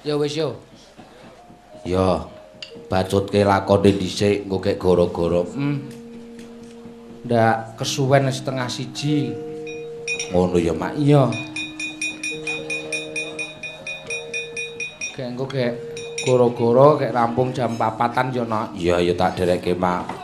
Ya wis yo. Ya. Bacutke lakone dhisik engko kek gara-gara. Ndak kesuwen 12:30. Ngono ya, Mak. Iya. Gek engko gek goro-goro gek rampung jam 4-an yo, Nak. Iya, ya tak derekke, Mak.